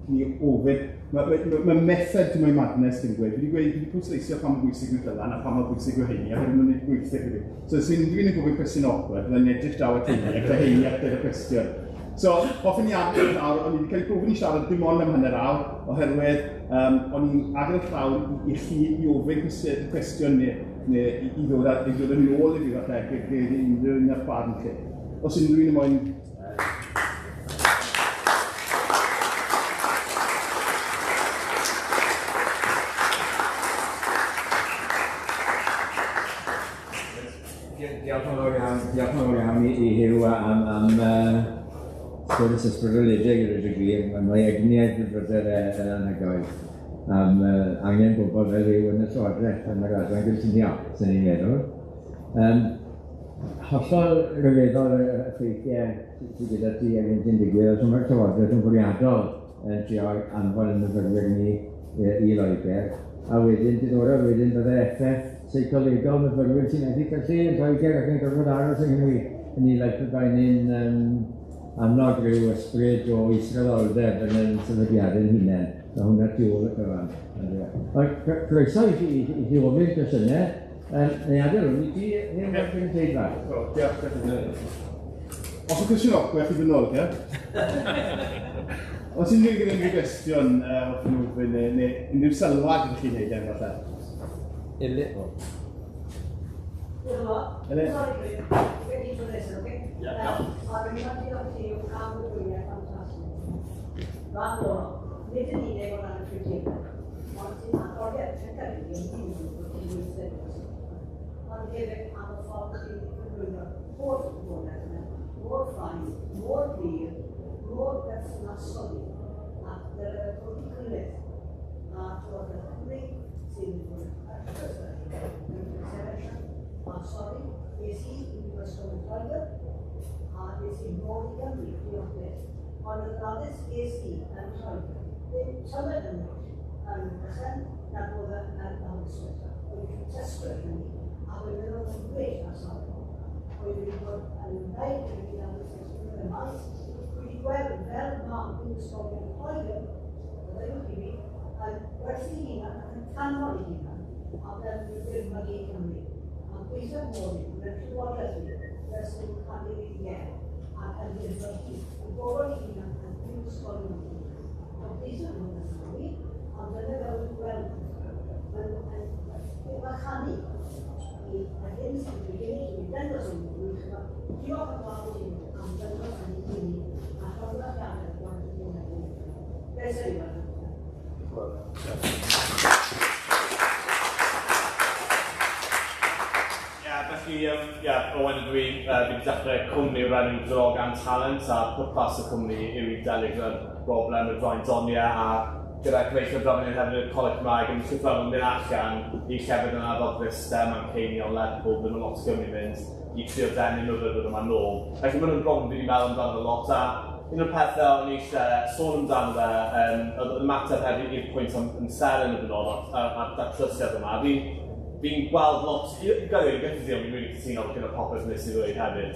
ni ofyn. Mae method to my madness yn gweud. Fi wedi gweud, fi wedi pwysleisio pa mor bwysig mae Dylan a pa mor bwysig yw Heini, a wedyn ma'n neud gweithio gyda fi. So os unrhyw un yn gofyn cwestiwn awkward, byddai'n edrych draw at Heini ac Heini ateb y cwestiwn. So, hoffwn i agor y llawr, o'n i wedi cael ei gofyn i siarad dim ond am hanner awr, oherwydd o'n i'n agor y llawr i chi i ofyn cwestiwn neu i ddod i ddod yn ôl i fi falle, gyda unrhyw un o'r barn chi. Os unrhyw un moyn. Diolch yn fawr iawn, diolch yn fawr iawn i Huw am sgwrs ysbrydoledig i ddweud y gwir. Mae egni a'i brwdfrydedd e yn anhygoel. Am angen bobl fel Huw yn y Llywodraeth yn yr adran gynllunio, sy'n ni'n meddwl. Hollol ryfeddol y ffeithiau sydd gyda ti ar hyn sy'n digwydd, os mae'r Llywodraeth yn fwriadol yn trio anfon y myfyrwyr ni i Loegr, a wedyn, diddorol wedyn, bydde effaith seicolegol myfyrwyr sy'n methu cael lle yn Lloegr ac yn gorfod aros yng Nghymru. Hynny, like pe bai ni'n annog rhyw ysbryd o israddoldeb yn ein sefydliadau'n hunain. Mae hwnna tu ôl y cyfan. Ond croeso i chi ofyn cwestiynau. Neu adael hwn i ti, ddim yn gynulleidfa. Diolch. Os yw'n cwestiwn awkward, chi fynd nôl, ie? Os unrhyw gyda unrhyw gwestiwn hoffwn nhw ofyn, neu unrhyw sylwad ydych chi'n neud efo falle? Ele. Ele. Sorry, ready for this, okay? Yeah. Ond yn diolch ti am y gwyliau ffantastig. Rhan o'r, nid yn unig o ran y ffrindiau, ond sy'n agoriad llygaid i yn unig bod ti'n gweithio. Ond hefyd am y ffordd chi'n cyflwyno'r holl wybodaeth yna, mor ffain, mor glir, mor berthnasol i, ac dyle codi cynnydd a Llywodraeth Cymru sy'n mynd yn sefyll. A sori, es i i Brifysgol yn Lloegr, a es i nôl i Gymru, diolch byth. Ond yr addysg ges i yn Lloegr, ddim tymed yn well yn Wrexham na bod yn Aberystwyth. Oedd hi'n tysgwyr hynny, a oedd yn meddwl yn well na sori. Oedd wedi bod yn ymwneud yn y addysg yn y maes, wedi gweld fel ma' prifysgolion yn Lloegr, byddaiwch i fi, yn gwerthu hunan ac yn canfod ei hunan, a fel dirmygu Cymru. A gweithio mor yw yn Llywodraeth ni, fel sy'n cael ei ddiel, ac yn dirmygu y bobl ei hunan yn prifysgolion ni. Gobeithio bod yn Cymru, ond dyna fel dwi'n gweld Mae'n wahanu i yr hyn sy'n digwydd i ni dangos yn wych. Diolch yn fawr i ni am dangos hynny i ni a llongyfarchiadau gwaith y hyn. Beth sy'n ei. Ie, felly, ie, Owen ydw i, fi wedi dechrau cwmni o'r enw Drog and Talent, a pwrpas y cwmni yw i delio gyda'r broblem y draen doniau, a gyda cyfeillio draw fan hyn hefyd y Coleg Cymraeg yn llythrennol yn mynd allan i llefydd yna fel Bryste, Manceinion, Lerpwl, ble mae lot o Gymru mynd i trio denu myfyrwyr yma nôl. Felly mae hwn yn broblem fi wedi meddwl amdano fe lot, a un o'r pethau o'n i eisiau sôn amdano fe, oedd yr ymateb hefyd i'r pwynt am amser yn y benodol a'r datrysiad yma. Fi'n gweld lot, i gael ei gyffredinol, fi'n rili cytuno gyda popeth nes i ddweud hefyd.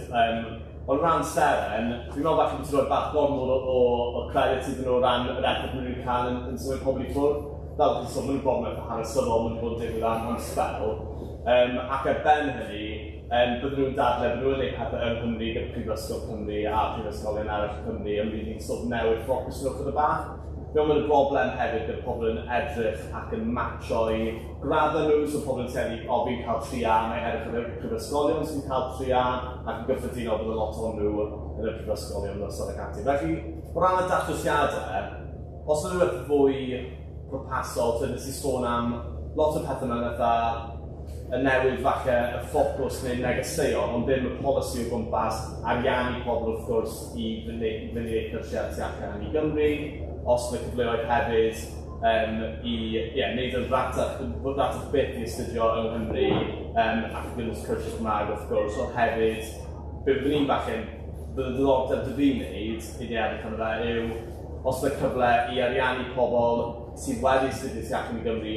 Ond ran Seren, fi'n meddwl falle bod ti'n rhoi bach gormod o credit iddyn nhw o ran yr effaith maen nhw'n cael yn symud pobl i ffwrdd. Fel ti'n sôn, maen nhw'n broblem eitha hanesyddol, maen nhw'n bod yn digwydd am sbel. Ac ar ben hynny, bydden nhw'n dadlau, bydden nhw'n gwneud pethau yng Nghymru gyda Prifysgol Cymru a Prifysgolion eraill Cymru yn rili sort of newid ffocws nhw chydig bach. Fi'n meddwl bod y broblem hefyd gyda pobl yn edrych ac yn matcho i graddau nhw, so pobl yn tueddu, o, fi'n cael 3A, mae'n edrych ar y prifysgolion sy'n cael 3A, ac yn gyffredinol bydd a lot o'n nhw yn y prifysgolion ystod ac ati. Felly, o ran y datrysiadau, os yna rhywbeth fwy pwrpasol, so nes i sôn am lot o pethau mewn fatha y newid falle y ffocws neu negeseuon, ond ddim y polisi o gwmpas ariannu pobl wrth gwrs i fyny eu cyrsiau tu allan i Gymru, os mae cyfleoedd hefyd i wneud yn ratach byth i astudio yng Nghymru, ac yn gynnwys cyrsiau Cymraeg wrth gwrs, ond hefyd, be byddwn ni'n falle, bydd y diddordeb dy fi wneud i ni edrych arno fe yw, os mae cyfle i ariannu pobl sydd wedi astudio tu allan i Gymru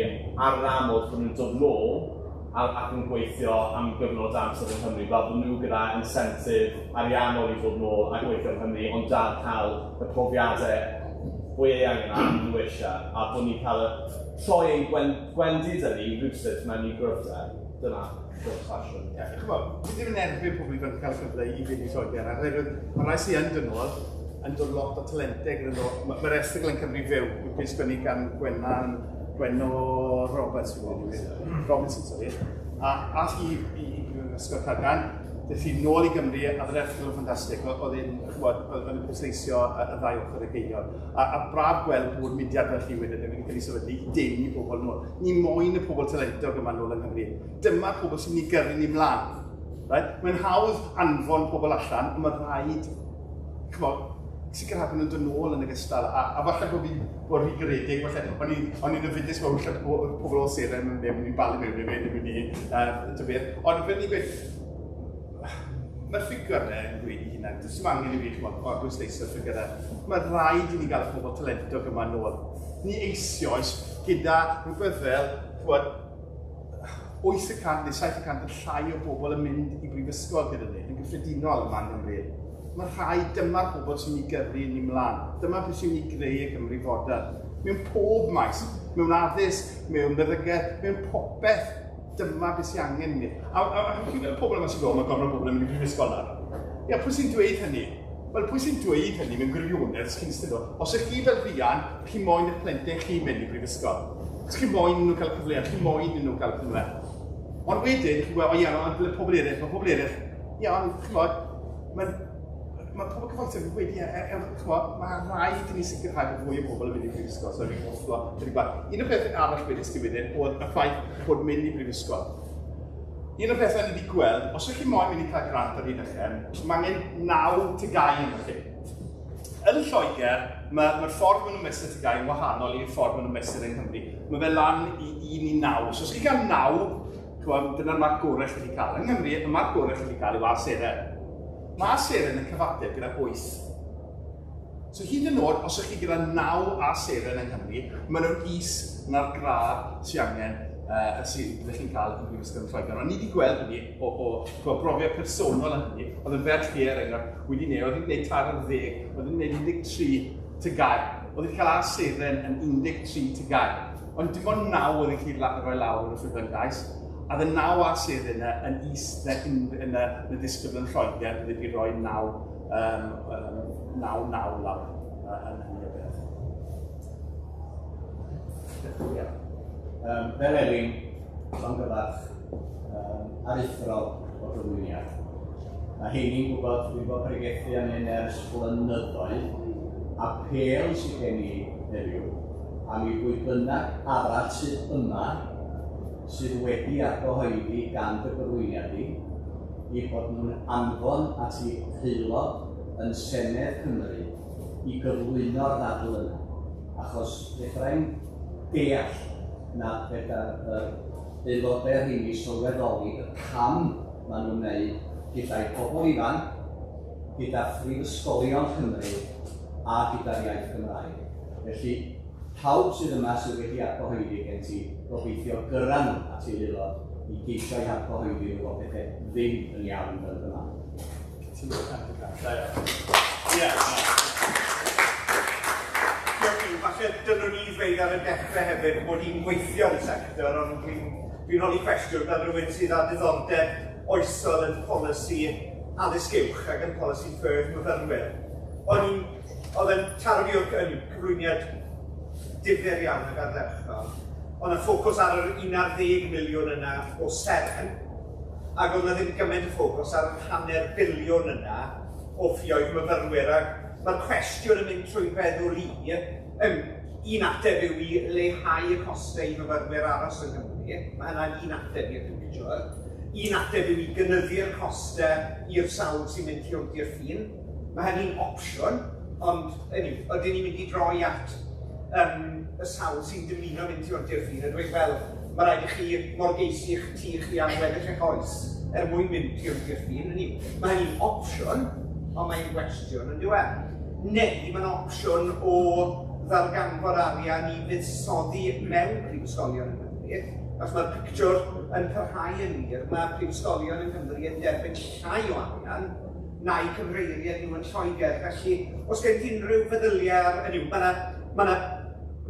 ar yr amod bod nhw'n dod nôl ac yn gweithio am gyfnod amser yng Nghymru, fel bod nhw gyda incentive ariannol i ddod nôl a gweithio yng Nghymru, ond dal cael y profiadau fwy eang yna am nhw eisiau, a bod ni'n cael y troi ein gwendid yn ni rhywsut mewn i gryfder. Dyna short fashion. Ie, ch'mod, fi ddim yn erbyn pobl ifanc cael cyfle i fynd i Lloegr, oherwydd mae rhai sy'n yn dod nôl yn dod lot o talentau gyda nhw. Mae'r erthygl yn Cymru Fyw wedi sgwennu gan Gwennan, Gwenno Roberts, Robinson, sorry. A ath hi i Brifysgol Caergaint, daeth hi nôl i Gymru, a oedd yr erthygl yn ffantastig, oedd hi'n, ch'mod, oedd yn pwysleisio y ddau ochr y geiniog. A braf gweld bod mudiad fel chi wedyn wedi cael ei sefydlu i denu pobl nôl. Ni moyn y pobl talentog yma nôl yng Nghymru. Dyma'r pobl sy'n mynd i gyrru ni mlaen. Right? Mae'n hawdd anfon pobl allan, ond mae rhaid, ch'mod, sicrhau bod nhw'n dod nôl yn ogystal. A falle bod fi'n bod rhy garedig, falle o'n i'n ofidus mewn lle pobl o seren yn mynd i'n balu mewn i fe, ddim yn mynd i, ta beth. Ond fel ni'n gweud, mae'r ffigurau yn gweud i hunan, does dim angen i fi, ch'mod, orbwysleisio'r ffigurau. Mae rhaid i ni gael y pobl talentog yma nôl. Ni eisoes gyda rhywbeth fel, ch'mod, 8% neu 7% yn llai o bobl yn mynd i brifysgol gyda ni, yn gyffredinol yma yng Nghymru. Mae rhaid, dyma'r pobl sy'n mynd i gyrru ni mlaen. Dyma beth sy'n mynd i greu y Cymru fodern. Mewn pob maes, mewn addysg, mewn meddygaeth, mewn popeth, dyma beth sy'n angen i ni. A chi'n gweld y pobl yma sy'n dod, mae gormod o bobl yn mynd i brifysgol nawr. Ie, pwy sy'n dweud hynny? Wel, pwy sy'n dweud hynny mewn gwirionedd, os chi'n eistedd nhw? Os ych chi fel rhian, chi moyn eich plentyn chi mynd i brifysgol. Os chi moyn nhw cael cyfle, chi moyn nhw cael cyfle. Ond wedyn, chi'n gweld, o ie, ond pobl eraill, mae pobl eraill, ie, ond ch'mod, mae pobl cyfoethog yn gweud, ie, ch'mod, mae rhaid i ni sicrhau bod fwy o bobl yn mynd i brifysgol, so fi'n hofflo, dwi'n gweld. Un o'r pethau arall wedys ti wedyn, oedd y ffaith bod mynd i brifysgol. Un o'r pethau ni wedi gweld, os ydych chi moyn mynd i cael grant ar Rhydychen, mae angen 9 TGAU yno chi. Yn Lloegr, mae'r ffordd maen nhw'n mesur TGAU yn wahanol i'r ffordd maen nhw'n mesur yng Nghymru. Mae fe lan i 1 i 9. So os chi'n cael 9, ch'mod, dyna'r marc gorau chi wedi cael. Yng Nghymru, y marc gorau chi wedi cael yw A seren. Mae A seren yn cyfateb gyda 8. So hyd yn oed, os ydych chi gyda 9 A seren yng Nghymru, maen nhw'n is na'r gradd sy'n angen sydd ydych chi'n cael yn Brifysgol yn Lloegr. Ond ni wedi gweld hynny o brofiad personol yn hynny. Oedd yn ferch fi, er enghraifft, wedi gwneud, oedd hi'n gwneud 13, oedd hi'n gwneud 13 TGAU. Oedd hi'n cael A seren yn 13 TGAU. Ond dim ond 9 oedd hi'n gallu rhoi lawr yn y ffurflen gais. A oedd y 9 A seren yna yn is na yn y disgybl yn Lloegr, bydd wedi rhoi 9, 9, 9 lawr yn hynny o beth. Ie. Fel Elin, llongyfarch aruthrol o gyflwyniad. Mae Heini'n gwybod, dwi'n bod pregethu am hyn ers blynyddoedd, apêl sydd gen i heddiw, am i bwy bynnag arall sydd yma, sydd wedi argyhoeddi gan dy gyflwyniad i, i bod nhw'n anfon at eu haelod yn Senedd Cymru i gyflwyno'r ddadl yna. Achos fedrai'm deall na fedar yr aelodau rheini sylweddoli y cam maen nhw'n wneud gyda'i pobl ifanc, gyda phrifysgolion Cymru a gyda'r iaith Gymraeg. Felly, pawb sydd yma sydd wedi argyhoeddi gen ti, gobeithio gyrra nhw at ei aelod i geisio eu hargyhoeddi nhw bod pethau ddim yn iawn fel yma. Cytuno 100%. Da iawn. Ie. Diolch Huw. Falle dylwn i ddweud ar y dechrau hefyd bod i'n gweithio yn y sector, ond dwi'n holi cwestiwn fel rhywun sydd â diddordeb oesol yn polisi addysg uwch ac yn polisi ffyrdd myfyrwyr. Oedd yn taro fi o'r yn cyflwyniad difyr iawn ac ardderchog. Oedd y ffocws ar yr 11 miliwn yna o seren, ac oedd 'na ddim gymaint o ffocws ar yr hanner biliwn yna o ffioedd myfyrwyr, ac mae'r cwestiwn yn mynd trwy feddwl i, un ateb yw i leihau y costau i fyfyrwyr aros yng Nghymru, mae hynna'n un ateb i'r pictiwr. Un ateb yw i gynyddu'r costau i'r sawl sy'n mynd tu hwnt i'r ffin. Mae hynny'n opsiwn, ond anyway, ydyn ni'n mynd i droi at y sawl sy'n dymuno mynd tu hwnt i'r ffin a dweud, wel, mae rhaid i chi morgeisi'ch tŷ chi am weddill eich oes er mwyn mynd tu hwnt i'r ffin. Anyway, mae hynny'n opsiwn, ond mae'n gwestiwn yn diwedd. Neu mae'n opsiwn o ddarganfod arian i fuddsoddi mewn prifysgolion yng Nghymru. Os mae'r pictiwr yn parhau yn wir, mae prifysgolion yng Nghymru yn derbyn llai o arian na'i cymreiriad nhw yn Lloegr. Felly, os gen ti unrhyw feddyliau ar, hynny yw, mae yna Mae yna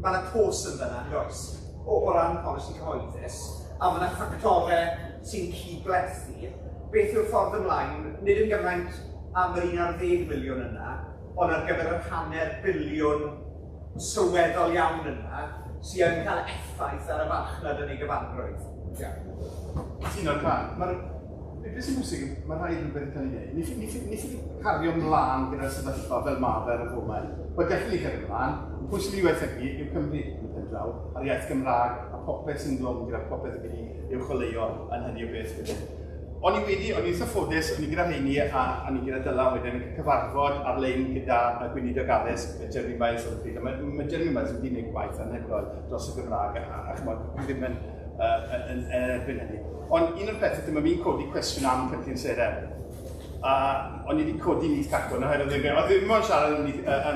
ma pos yn fyna, does, o ran polisi cyhoeddus, a mae yna ffactorau sy'n cydblethu. Beth yw'r ffordd ymlaen, nid yn gymaint am yr 11 miliwn yna, ond ar gyfer yr 500 biliwn sylweddol iawn yna, sy'n yn cael effaith ar y farchnad yn ei gyfanrwydd. Yeah. Ti'n o'r rhan. Mae'r beth sy'n bwysig, mae rhaid rhywbeth yn cael ei wneud. Ni ffili cario ymlaen gyda'r sefyllfa fel ma fe ar y foment. Mae gallu ni cario ymlaen, pwy sy'n mynd i waethygu yw Cymru yn y pen draw, a'r iaith Gymraeg, a popeth sy'n glwm gyda popeth yn mynd i uwcholeuo yn hynny o beth wedyn. O'n i wedi, o'n i'n eitha ffodus, o'n i gyda rheini a o'n i gyda Dylan wedyn yn cyfarfod ar-lein gyda Gweinidog Addysg, Jeremy Miles o'r pryd. A mae Jeremy Miles wedi gwneud gwaith anhygoel dros y Gymraeg a chymod, dwi ddim yn, yn erbyn hynny. Ond un o'r pethau, dyma fi'n codi cwestiwn am cynllun Seren. A o'n i wedi codi Nith Cacwn, oherwydd oedd ddim yn siarad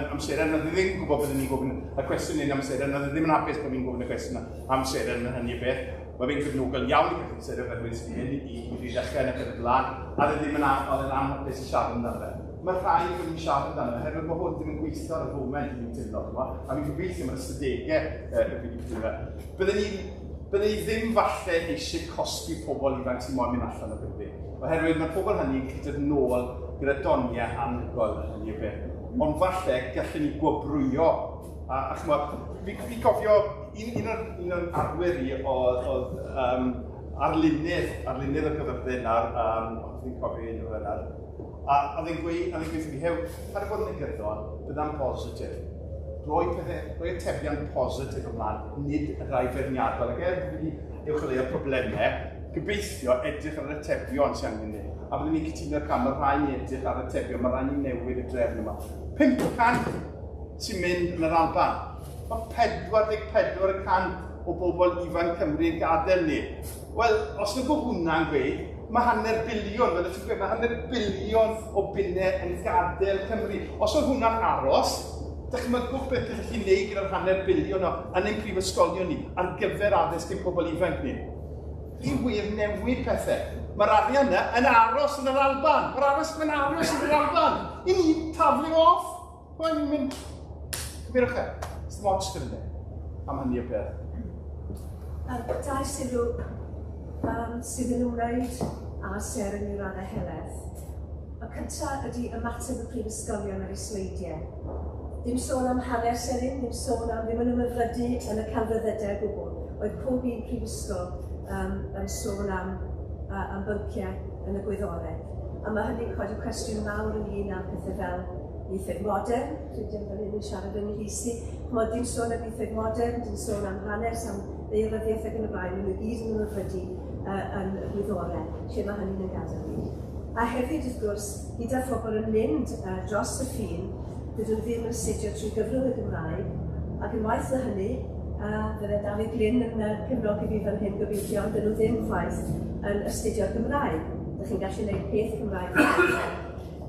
am Seren, oedd ddim yn gwybod byddwn ni'n gofyn y cwestiwn un am Seren, oedd ddim yn hapus bod fi'n gofyn y cwestiwn am Seren yn hynny o beth. Mae fe'n gefnogol iawn i cynllun Seren fel dwi'n sôn i ddechrau yn y blaen, a oedd ddim yn anhapus i siarad amdano fe. Mae rhaid bod ni'n siarad amdano fe, oherwydd mae hwn ddim yn gweithio ar y foment i ni'n teimlo, a fi'n gobeithio mae'r ystadegau y fi wedi cyflwyno. Bydden ni ddim falle eisiau cosbi pobl ifanc sy'n moyn mynd allan o Gymru, oherwydd mae pobl hynny'n gallu dod nôl gyda doniau anhygoel yn hynny o beth. Ond falle gallen ni gwobrwyo, a chymod, fi cofio un o'r arwyr i oedd arlunydd o'r Cyfyrddin ar, fi'n cofio un o'r yna, a oedd e'n gweud i fi, hew, paid â bod yn negyddol, bydda'n positif. Rhoi atebion positif ymlaen, nid y rhai feirniadol. Ac er fi wedi uwcholeuo problemau, gobeithio edrych ar yr atebion sy'n angen ni. A byddwn ni'n cytuno'r cam, mae rhaid ni edrych ar atebion, mae rhaid ni newid y drefn yma. 500 sy'n mynd yn yr Alban. Mae 44% o bobl ifanc Cymru yn gadael ni. Wel, os nag o hwnna'n gweud, mae 500 biliwn, fel ti'n gweud, mae 500 biliwn o bunnau yn gadael Cymru. Os oedd hwnna'n aros, dychmygwch beth ydych chi'n neud gyda'r 500 biliwn o yn ein prifysgolion ni ar gyfer addysg ein pobl ifanc ni. I wir newid pethau. Mae'r arian yna yn aros yn yr Alban. Mae'r aros yn aros yn yr Alban. I ni taflu off. Mae'n mynd... Cymerwch e. Sdim ots gyda ni am hynny o beth. Dau sylw sydd yn ymwneud â Seren i raddau helaeth. Y cyntaf ydy ymateb y prifysgolion ar eu sleidiau. Dim sôn am hanes Seren, dim sôn am ddim yn ymhyfrydu yn y celfyddydau o gwbl. Oedd pob un prifysgol yn sôn am bynciau yn y gwyddorau. A mae hynny'n codi cwestiwn mawr ynglyn â pethau fel ieithoedd modern, rydym fel hyn yn siarad yn llys i. Chimod, dim sôn am ieithoedd modern, dim sôn am hanes, am ddaearyddiaeth ac yn y blaen, maen nhw gyd yn ymhyfrydu yn y gwyddorau, lle mae hynny'n yn gadael ni. A hefyd, wrth gwrs, gyda phobl yn mynd dros y ffin, dydyn nhw ddim yn astudio trwy gyfrwng y Gymraeg, ac yn waeth na hynny, fydde Dafydd Glyn yn cefnogi fi fan hyn gobeithio, ond dydyn nhw ddim chwaith yn astudio'r Gymraeg. Dych chi'n gallu gwneud peth Cymraeg.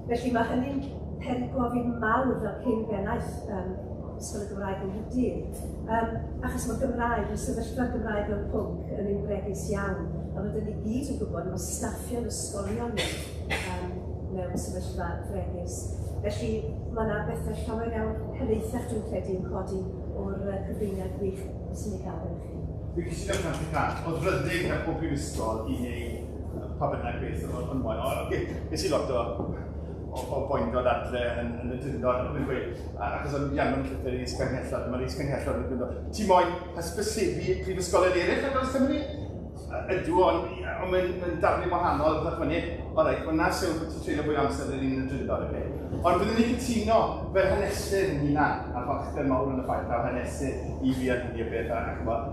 Felly mae hynny'n peri gofid mawr fel cyn bennaeth Ysgol y Gymraeg yng Nghaerdydd. Achos mae Gymraeg, mae sefyllfa'r Gymraeg fel pwnc yn un bregus iawn, a rydyn ni gyd yn gwybod mae staffio'n ysgolion ni mewn sefyllfa fregus. Felly mae yna bethau llawer iawn helaethach dwi'n credu yn codi o'r cyflwyniad gwych sy'n ei gael gennych chi. Dwi'n cytuno cant y cant. Oedd rhyddid gan pob prifysgol i wneud pa bynnag beth oedd yn moyn. Nes i lot o boendod adre yn y Drindod, oedd yn gweud, achos o'n i anfon llythyr i is-ganghellor, mae'r is-ganghellor yn gweud, ti moyn hysbysebu prifysgolion eraill ar draws Cymru? Ydw, ond mae'n darlun wahanol, ddech fyny, o reit, wel na sylw bod ti'n treulio fwy o amser yn un yn y Drindod, oce. Ond byddwn ni'n cytuno fel hanesydd yn hunan, a falchder mawr yn y ffaith taw hanesydd i fi ar hynny o beth, a chymod,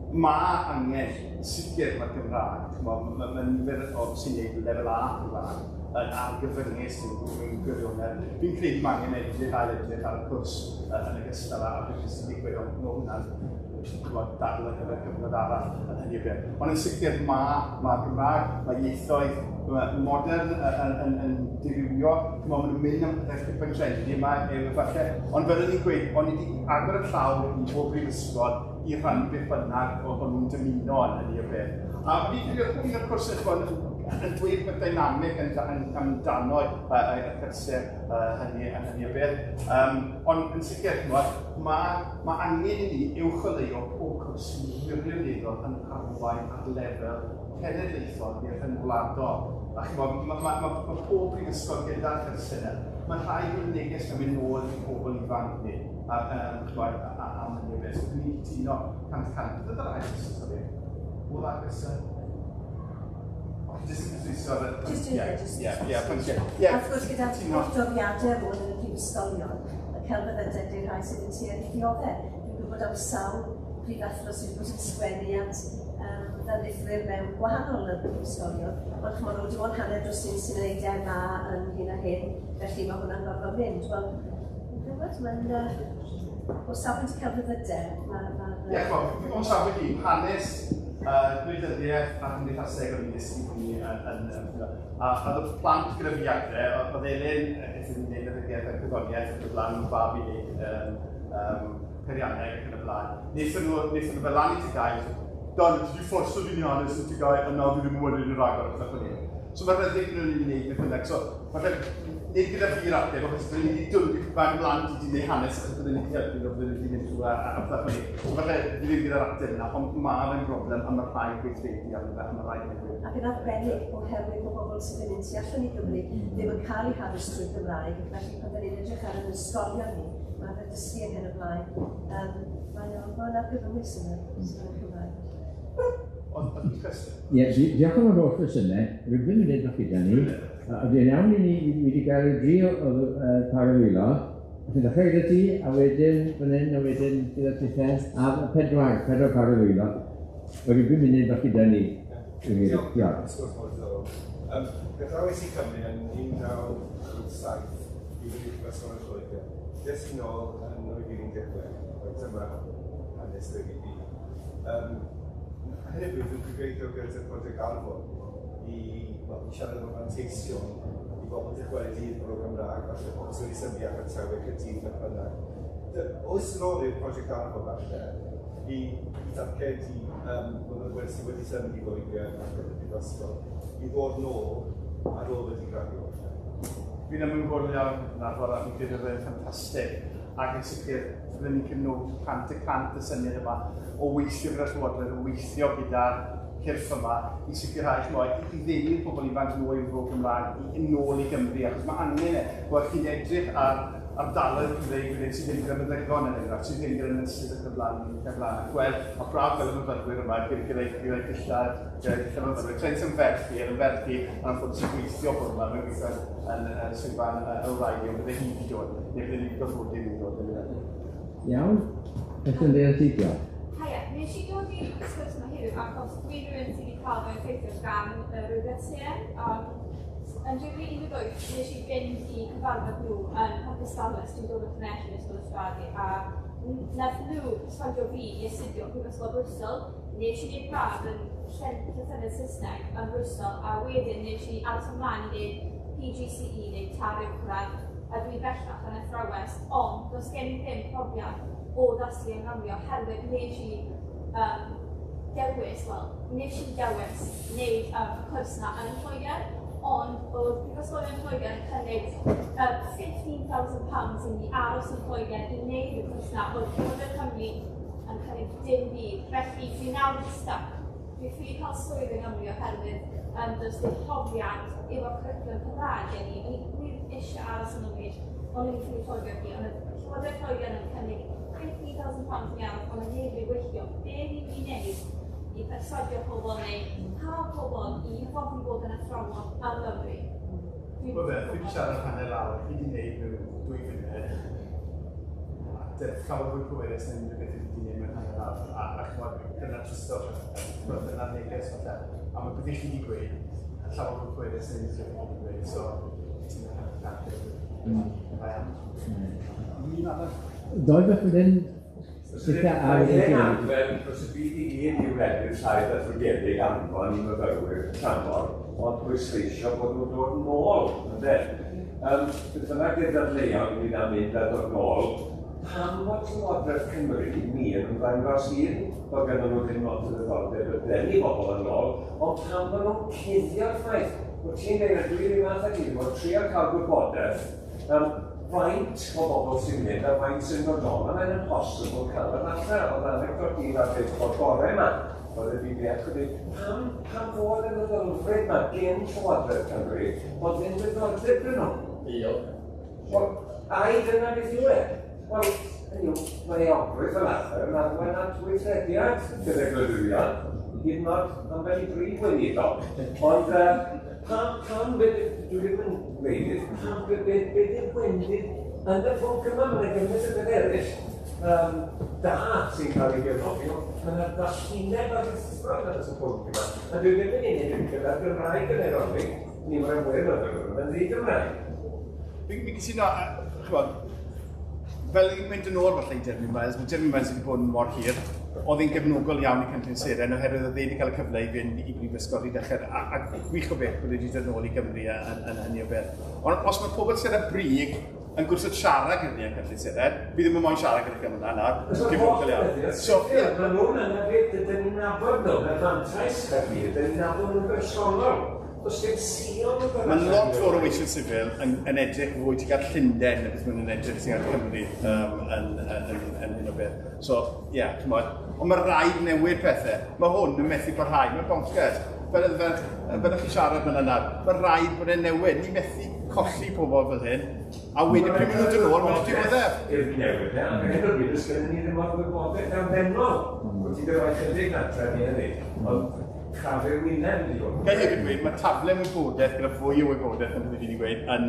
mae angen sicr mae'r Gymraeg, mae nifer o sy'n neud lefel A Cymraeg yn argyfyngus yn gwirionedd. Fi'n credu mae angen edrych ail edrych ar y cwrs yn ogystal â beth sy'n digwydd, ond mae hwnna'n dadl ar gyfer cyfnod arall yn hynny o beth. Ond yn sicr mae'r Gymraeg, mae ieithoedd modern yn dirywio, maen nhw'n mynd am pethau hip and trendy yma, falle. Ond fel o'n i'n gweud, o'n i wedi agor y llaw i bob prifysgol i rhannu beth bynnag o'n nhw'n dymuno yn hynny o beth. A fi'n credu oedd un o'r cwrsau, chimod, yn dweud bod dynamic yn, yn, amdano y, y, y cyrsiau hynny yn hynny o beth. Ond yn sicr, mae ma angen i ni uwcholeuo pob cwrs sy'n wirioneddol yn arwain ar lefel cenedlaethol neu rhyngwladol. A chimod, mae ma, ma, ma pob prifysgol gyda'r cyrsiau yna. Mae'n rhaid i'r neges yn mynd nôl i pobl ifanc ni. A, chimod, am hynny o beth. So, dwi'n cytuno 100%. Beth oedd yr ail cwestiwn, sori? Oedd ail cwestiwn? Jyst yn pwysleisio ar y... Jyst Ie, jyst ie, ie, pwyntiau. Ie. A wrth gwrs gyda'r doriadau fod yn y prifysgolion, y celfyddydau di'r rhai sydd yn tueddu i ddioddef. Dwi'n gwybod am sawl prifathro sydd wedi bod yn sgwennu at ddarlithwyr mewn gwahanol prifysgolion, ond chimod, o, dim ond hanner dwsin sy'n gwneud MA yn hyn a hyn, felly mae hwnna'n gorfod mynd. Wel, dwi'n gwybod, mae'n... O safbwynt y celfyddydau, mae... Ma, Ie, chimod, o'n safbwynt i, hanes, gwleidyddiaeth a chymdeithaseg o'n i'n dysgu hynny yn, yn, yn, a oedd y plant gyda fi adre, oedd Elin, eithaf ni'n gwneud meddygiaeth a gwyddoniaeth ac y blaen, yn fab i wneud peirianneg ac yn y blaen. Wnaethon nhw, wnaethon nhw fel lan i TGAU, Dan, ti wedi fforso fi i hanes yn TGAU, a nawr fi ddim yn wneud yn rhagor, a pethau fel hyn. So mae rhyddid nhw'n ei wneud beth bynnag. So, falle, nid gyda fi'r ateb, achos byddwn ni wedi dwlu bang mlaen i wedi gwneud hanes, achos byddwn ni wedi helpu nhw, byddwn ni wedi mynd trwy a pethau fel hyn. So falle, fi ddim gyda'r ateb yna, ond mae fe'n broblem a mae rhaid gweithredu arno fe, a mae rhaid newid. Ac yn arbennig oherwydd bod bobl sydd yn mynd tu allan i Gymru ddim yn cael eu haddysg trwy Gymraeg, ac felly pan da ni'n edrych ar yn ysgolion ni, mae fe dysgu ac yn y blaen, mae o'n mae'n argyfyngus yn y Cymraeg. Ond oedd cwestiwn? Ie, diolch am yr holl gwestiynau. Rydyn ni'n edrych gyda ni. Ydy iawn i ni wedi gael y dri o par o ddwylo. Felly ddechrau gyda ti, a wedyn fan hyn, a wedyn gyda tithe, a pedwar, pedwar par o ddwylo. Rydyn ni'n edrych gyda ni. Diolch. Diolch. Sgwrs mor ddiddorol. Gadawais i Cymru yn 1987 i fynd i'r Brifysgol yn Lloegr. Des i nôl yn 2016, roedd dyma hanes dy fi. Ar hyn o bryd, dwi'n cydweithio gyda Prosiect Arfon i, well, i siarad am y manteision i bobl dychwelyd i'r Bro Gymraeg, falle pobl sydd wedi symud i Abertawe, Caerdydd, beth bynnag. Oes rôl i'r Prosiect Arfon falle i, i dargedu myfyrwyr sydd wedi symud i Loegr ac yn y brifysgol i ddod nôl ar ôl wedi graddio? Fi'n ymwybodol iawn yn Arfon a fi'n credu bod e'n ffantastig ac yn sicr byddwn ni'n cefnogi 100% y syniad yma o weithio gyda'r Llywodraeth, o weithio gyda'r cyrff yma i sicrhau, chimod, i ddenu'r pobl ifanc nôl i'r Fro Gymraeg, i nôl i Gymru, achos mae angen e. Wel, chi'n edrych ar ardaloedd Cymreig fan hyn sydd ddim gyda meddygon yn enghraifft, sydd ddim gyda nyrsys ac yn y blaen, ac yn y blaen. Ac wel, mae braf fel y myfyrwyr yma gyda gyda gyda dillad, gyda dillad myfyrwyr. Tra'n sy'n ferch i, yn ferch i, yn anffodus yn gweithio bore yma, mae'n gweithio yn yn swyddfa y wraig, ond bydde hi wedi dod, neu bydde ni wedi gorfodi hi i ddod. Iawn, beth yn ddeall ti, diolch. Haia, nes i dod i'r sgwrs yma heddiw achos dwi'n rhywun sydd wedi cael fy effeithio gan y rwydwaith CM. Yn 2018, nes i fynd i cyfarfod nhw yn Pontestadlais, dwi'n dod o Llanelli yn Ysgol Ystraddu, a nath nhw perswadio fi i astudio yn Prifysgol Bristol. Nes i wneud gradd yn llythrennedd Saesneg yn Bristol, a wedyn nes i aros ymlaen i wneud PGCE neu TAR uwchradd, a dwi bellach yn athrawes, ond does gen i ddim profiad o ddysgu yng Nghymru oherwydd nes i dewis, wel, nes i dewis wneud y cwrs yna yn Lloegr, ond oedd Prifysgolion Lloegr yn cynnig £15,000 i mi aros yn Lloegr i wneud y cwrs yna, oedd Llywodraeth Cymru yn cynnig dim byd. Felly dwi nawr yn stuck. Dwi ffili cael swydd yng Nghymru oherwydd does dim profiad efo'r cwricwlwm Cymraeg gen i. O'n i wir eisiau aros yng Nghymru, ond o'n i'n ffili fforddio hi. Ond oedd Llywodraeth Lloegr yn cynnig £15,000 i mi aros, ond oedd neb yn gweithio. Be ni'n mynd i wneud i perswadio pobl neu cael pobl i hyfforddi bod yn athrawon yng Nghymru? Wel fe, fi wedi siarad hanner awr, fi wedi gwneud mewn 2 funud. Ateb llawer fwy pwerus na unrhyw beth fi wedi gwneud mewn hanner awr. A chimod, dyna'r tristwch, chimod, dyna'r neges falle. A mae beth chi wedi gweud yn llawer fwy pwerus na unrhyw beth fi wedi gweud, so ti'n hanner cant. Da iawn. Un arall? Doi beth fan hyn, Sicr ar Mae hen arfer dros y byd i gyd i wledydd llai datblygedig anfon i myfyrwyr tramor, ond pwysleisio bod nhw'n dod nôl, ynde? Beth bynnag di'r dadleuon ynglyn â mynd a dod nôl, Pam bod Llywodraeth Cymru ni yn ymddangos un bod gen nhw ddim lot o ddiddordeb y denu bobl yn ôl, ond pam bod nhw'n cuddio'r ffaith? Wyt ti'n dweud, a dwi ddim fath ag un, bod trio cael gwybodaeth am faint o bobl sy'n mynd a faint sy'n dod nôl, a mae'n impossible cael yr allan. Oedd anecdot un ar ddeg o'r bore yma, oedd y BBF wedi, pam, pam fod y meddylfryd yma gen Llywodraeth Cymru bod ddim diddordeb yn nhw? Diolch. Wel, ai dyna beth yw e? Wel, hynny yw, mae euogrwydd fel arfer yn arwain at weithrediad gyda gwleidyddion, hyd yn oed ambell i brif weinidog. Ond pam, pam, be, dwi ddim yn gwleidydd, pam, be, be, be di'r gwendid yn y pwnc yma? Mae'n gymaint o beth eraill da sy'n cael ei gefnogi, ond mae yna ddallineb aruthrol ar y pwnc yma. A dwi ddim yn unig yn gyda'r Gymraeg yn eironig, ni mae'n mwy o myfyrwyr yn ddi-Gymraeg. Fi'n cytuno, ch'mod, fel i'n mynd yn ôl falle i Jeremy Miles, mae Jeremy Miles wedi bod yn mor hir, oedd hi'n gefnogol iawn i cynllun Seren oherwydd oedd e wedi cael y cyfle i fynd i brifysgol i dechrau, a gwych o beth bod wedi dod nôl i Gymru yn hynny o beth. Ond os mae pobl sydd ar brig yn gwrthod siarad gyda ni am cynllun Seren, fi ddim yn moyn siarad gyda chi am hwnna nawr, gefnogol iawn. So, ie, maen nhw'n yna beth, dyn ni'n nabod nhw, mae'r fantais Caerdydd, dyn ni'n nabod nhw'n bersonol. Does dim sïon yn dod Mae lot fawr o weision sifil yn edrych fwy tuag at Llundain na beth maen nhw'n edrych tuag at Cymru yn hyn o beth. So, ie, yeah, ch'mod, ond mae rhaid newid pethau. Mae hwn yn methu parhau, mae'n bonkers. Fel ydych chi siarad fan yna, mae rhaid bod e'n newid. Ni methu colli pobl fel hyn, a wedyn pryd maen nhw'n dod nôl, maen nhw'n dioddef. I'r newid, e, ar hyn o bryd, oes gennym ni ddim o'r wybodaeth elfennol. Wyt ti wedi rhoi chydig adre ni hynny, ond crafu'r wyneb ydi hwn. Ga i hefyd dweud, mae taflen wybodaeth gyda fwy o wybodaeth na beth fi wedi gweud. Yn,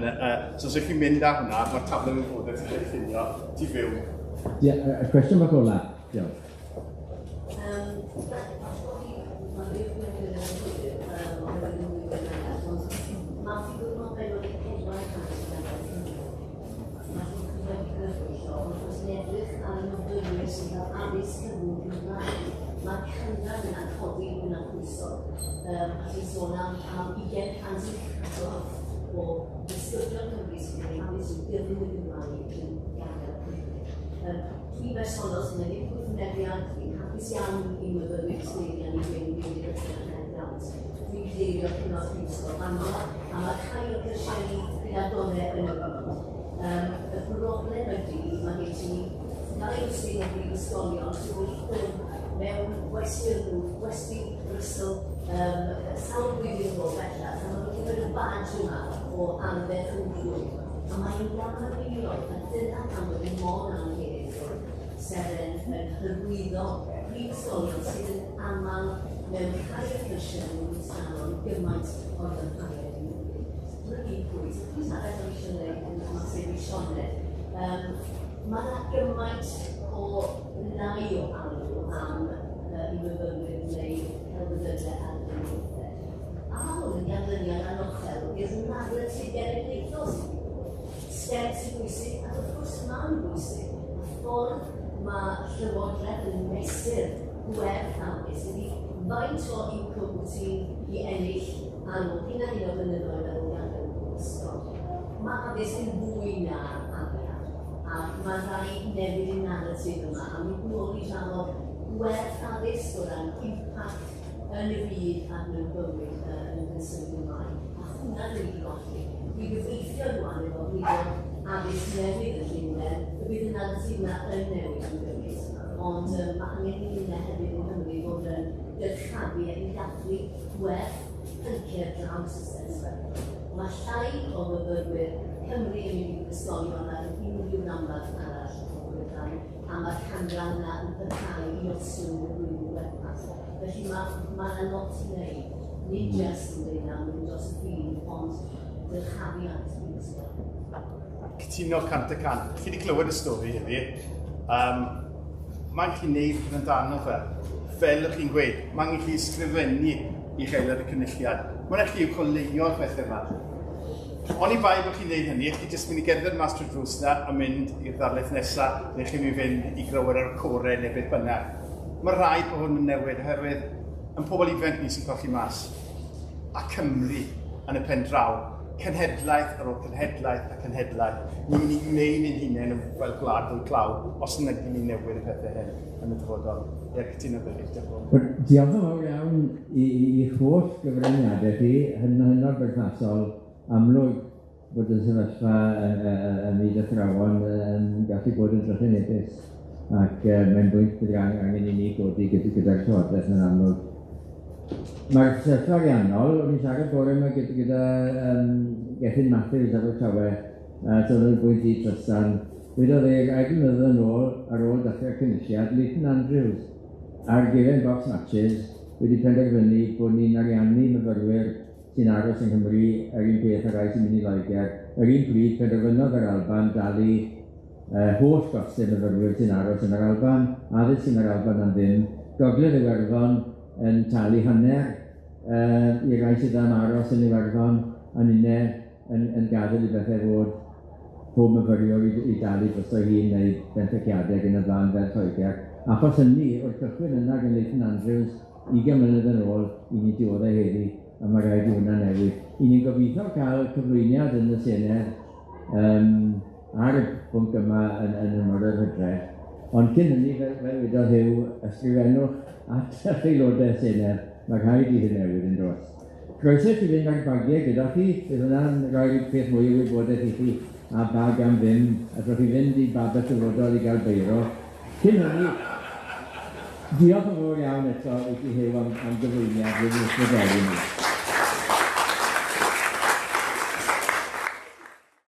so os ych chi'n mynd â hwnna, mae'r taflen wybodaeth sy'n cael ei llunio tu fewn. Ie, y cwestiwn bach ola. Diolch. Mae canran yna'n codi yna'n pwyso. A ti'n sôn am 20% uchaf o ddisgyblion Cymru sydd wedi addysg i'w gyfrwng y Gymraeg yn gadael Cymru. Dwi'n bersonol sy'n mynd i'r gwrthwynebiad, dwi'n hapus iawn i myfyrwyr Sgleiniau i fynd i'r University. Dwi'n cadeirio Cyngor Prifysgol Bangor, a mae rhai o'r cyrsiau ni gyda gorau yn y byd. Y broblem ydy, mae gen ti ddau wstin o brifysgolion sydd wedi cwrdd mewn gwesty'r nhw, gwesty Bristol, sawl blwyddyn yn ôl bellach, a maen nhw wedi rhoi y badge yma o ardderchowrwydd. A mae'n gamarweiniol, a dyna pam bod hi mor annheg bod Seren yn hyrwyddo prifysgolion sydd yn aml mewn rhai o'r cyrsiau nhw'n tanol gymaint o'r ddarpariaeth yng Nghymru. Dyna un pwynt. Y pwynt arall o'n i eisiau gwneud yn ymateb i Sioned, mae yna gymaint o lai o alw am i myfyrwyr neu celfyddydau ar gymdeithau. A mae hwn yn ganlyniad anochel i'r narratif genedlaethol sydd wedi bod. STEM sy'n bwysig, ac wrth gwrs mae'n bwysig. Y ffordd mae Llywodraeth yn mesur gwerth addysg ydy faint o incwm wyt ti'n i ennill ar ôl hyn a hyn o flynyddoedd ar ôl gadael yr ysgol. Mae addysg yn fwy na arian, a mae rhaid newid y narratif yma, a mynd nôl i drafod gwerth addysg o ran impact yn y byd ac mewn bywyd yn y symud ymlaen. A hwnna dwi wedi golli. Dwi'n gobeithio rwan efo gweinyddog addysg newydd yn Llundain, y bydd y narratif yna yn newid yn gymaint. Ond mae angen i ni hefyd yng Nghymru fod yn dyrchafu ac yn dathlu gwerth pynciau draws y system. Mae llai o myfyrwyr Cymru yn mynd i brifysgolion ar unrhyw ranbarth arall o Brydain, a mae'r canran yna yn parhau i ostwng y flwyddyn diwethaf. Felly mae ma yna lot i wneud, nid jyst yn dweud am mynd dros y ffin, ond dyrchafu addysg brifysgol. Cytuno 100%. Chi wedi clywed y stori heddi. Mae'n chi wneud rhywbeth amdano fe. Fel ych chi'n gweud, mae'n chi ysgrifennu i'ch aelod y cynulliad. Mae'n rhaid chi uwcholeuo'r pethau yma. Oni bai bod chi'n gwneud hynny, chi jyst mynd i gerdded mas trwy'r drws yna a mynd i'r ddarlith nesaf, neu chi'n mynd i fynd i glywed ar y core neu beth bynnag. Mae rhaid bod hwn yn newid oherwydd yn pobl ifanc ni sy'n colli mas. A Cymru yn y pen draw. cenhedlaeth ar ôl cenhedlaeth a cenhedlaeth. Ni'n mynd i wneud ein hunain fel gwlad fwy tlawd os nag ni'n newid y pethau hyn yn y dyfodol. Ie, cytuno gyda chi, diolch yn fawr. Diolch yn fawr iawn i holl gyfraniadau chi, hynod berthnasol, amlwg bod y sefyllfa ym myd athrawon yn gallu bod yn drychinebus, ac mae'n bwynt bydd angen i ni godi gyda'r Llywodraeth yn amlwg. Mae'r sefyllfa ariannol, o'n i'n siarad bore yma gyda Gethin Matthews Abertawe, so oedd yn bwynt i Trystan, wedodd e rai blynyddoedd yn ôl, ar ôl dechrau'r cynulliad, Leighton Andrews a'r Given Box Matches wedi penderfynu bod ni'n ariannu myfyrwyr sy'n aros yng Nghymru yr un peth â rai sy'n mynd i Loegr. Yr un pryd penderfynodd yr Alban dalu holl gostau myfyrwyr sy'n aros yn yr Alban, addysg yn yr Alban am ddim, Gogledd Iwerddon yn talu hanner i rai sydd am aros yn Iwerddon, a ninne yn gadael i bethau fod pob myfyriwr i dalu drosto'i hun neu benthyciadau ac yn y blaen fel Lloegr. Achos hynny, o'r cychwyn yna gan Leighton Andrews, 20 mlynedd yn ôl, i ni dioddau heddi, a mae rhaid i hwnna newid. I ni'n gobeithio cael cyflwyniad yn y Senedd ar y pwnc yma yn ymwneud â'r Hydref. Ond cyn hynny, fel wedodd Huw, ysgrifennwch at yr aelodau Senedd, mae rhaid i hyn newid yn does. Croeso i chi fynd â'r bagiau gyda chi, bydd hwnna'n rhoi peth mwy o wybodaeth i chi a bag am ddim, allwch chi fynd i babell dyfodol i gael beiro. Cyn hynny, diolch yn fawr iawn eto i chi Huw am gyflwyniad wedi ysbrydoli ni.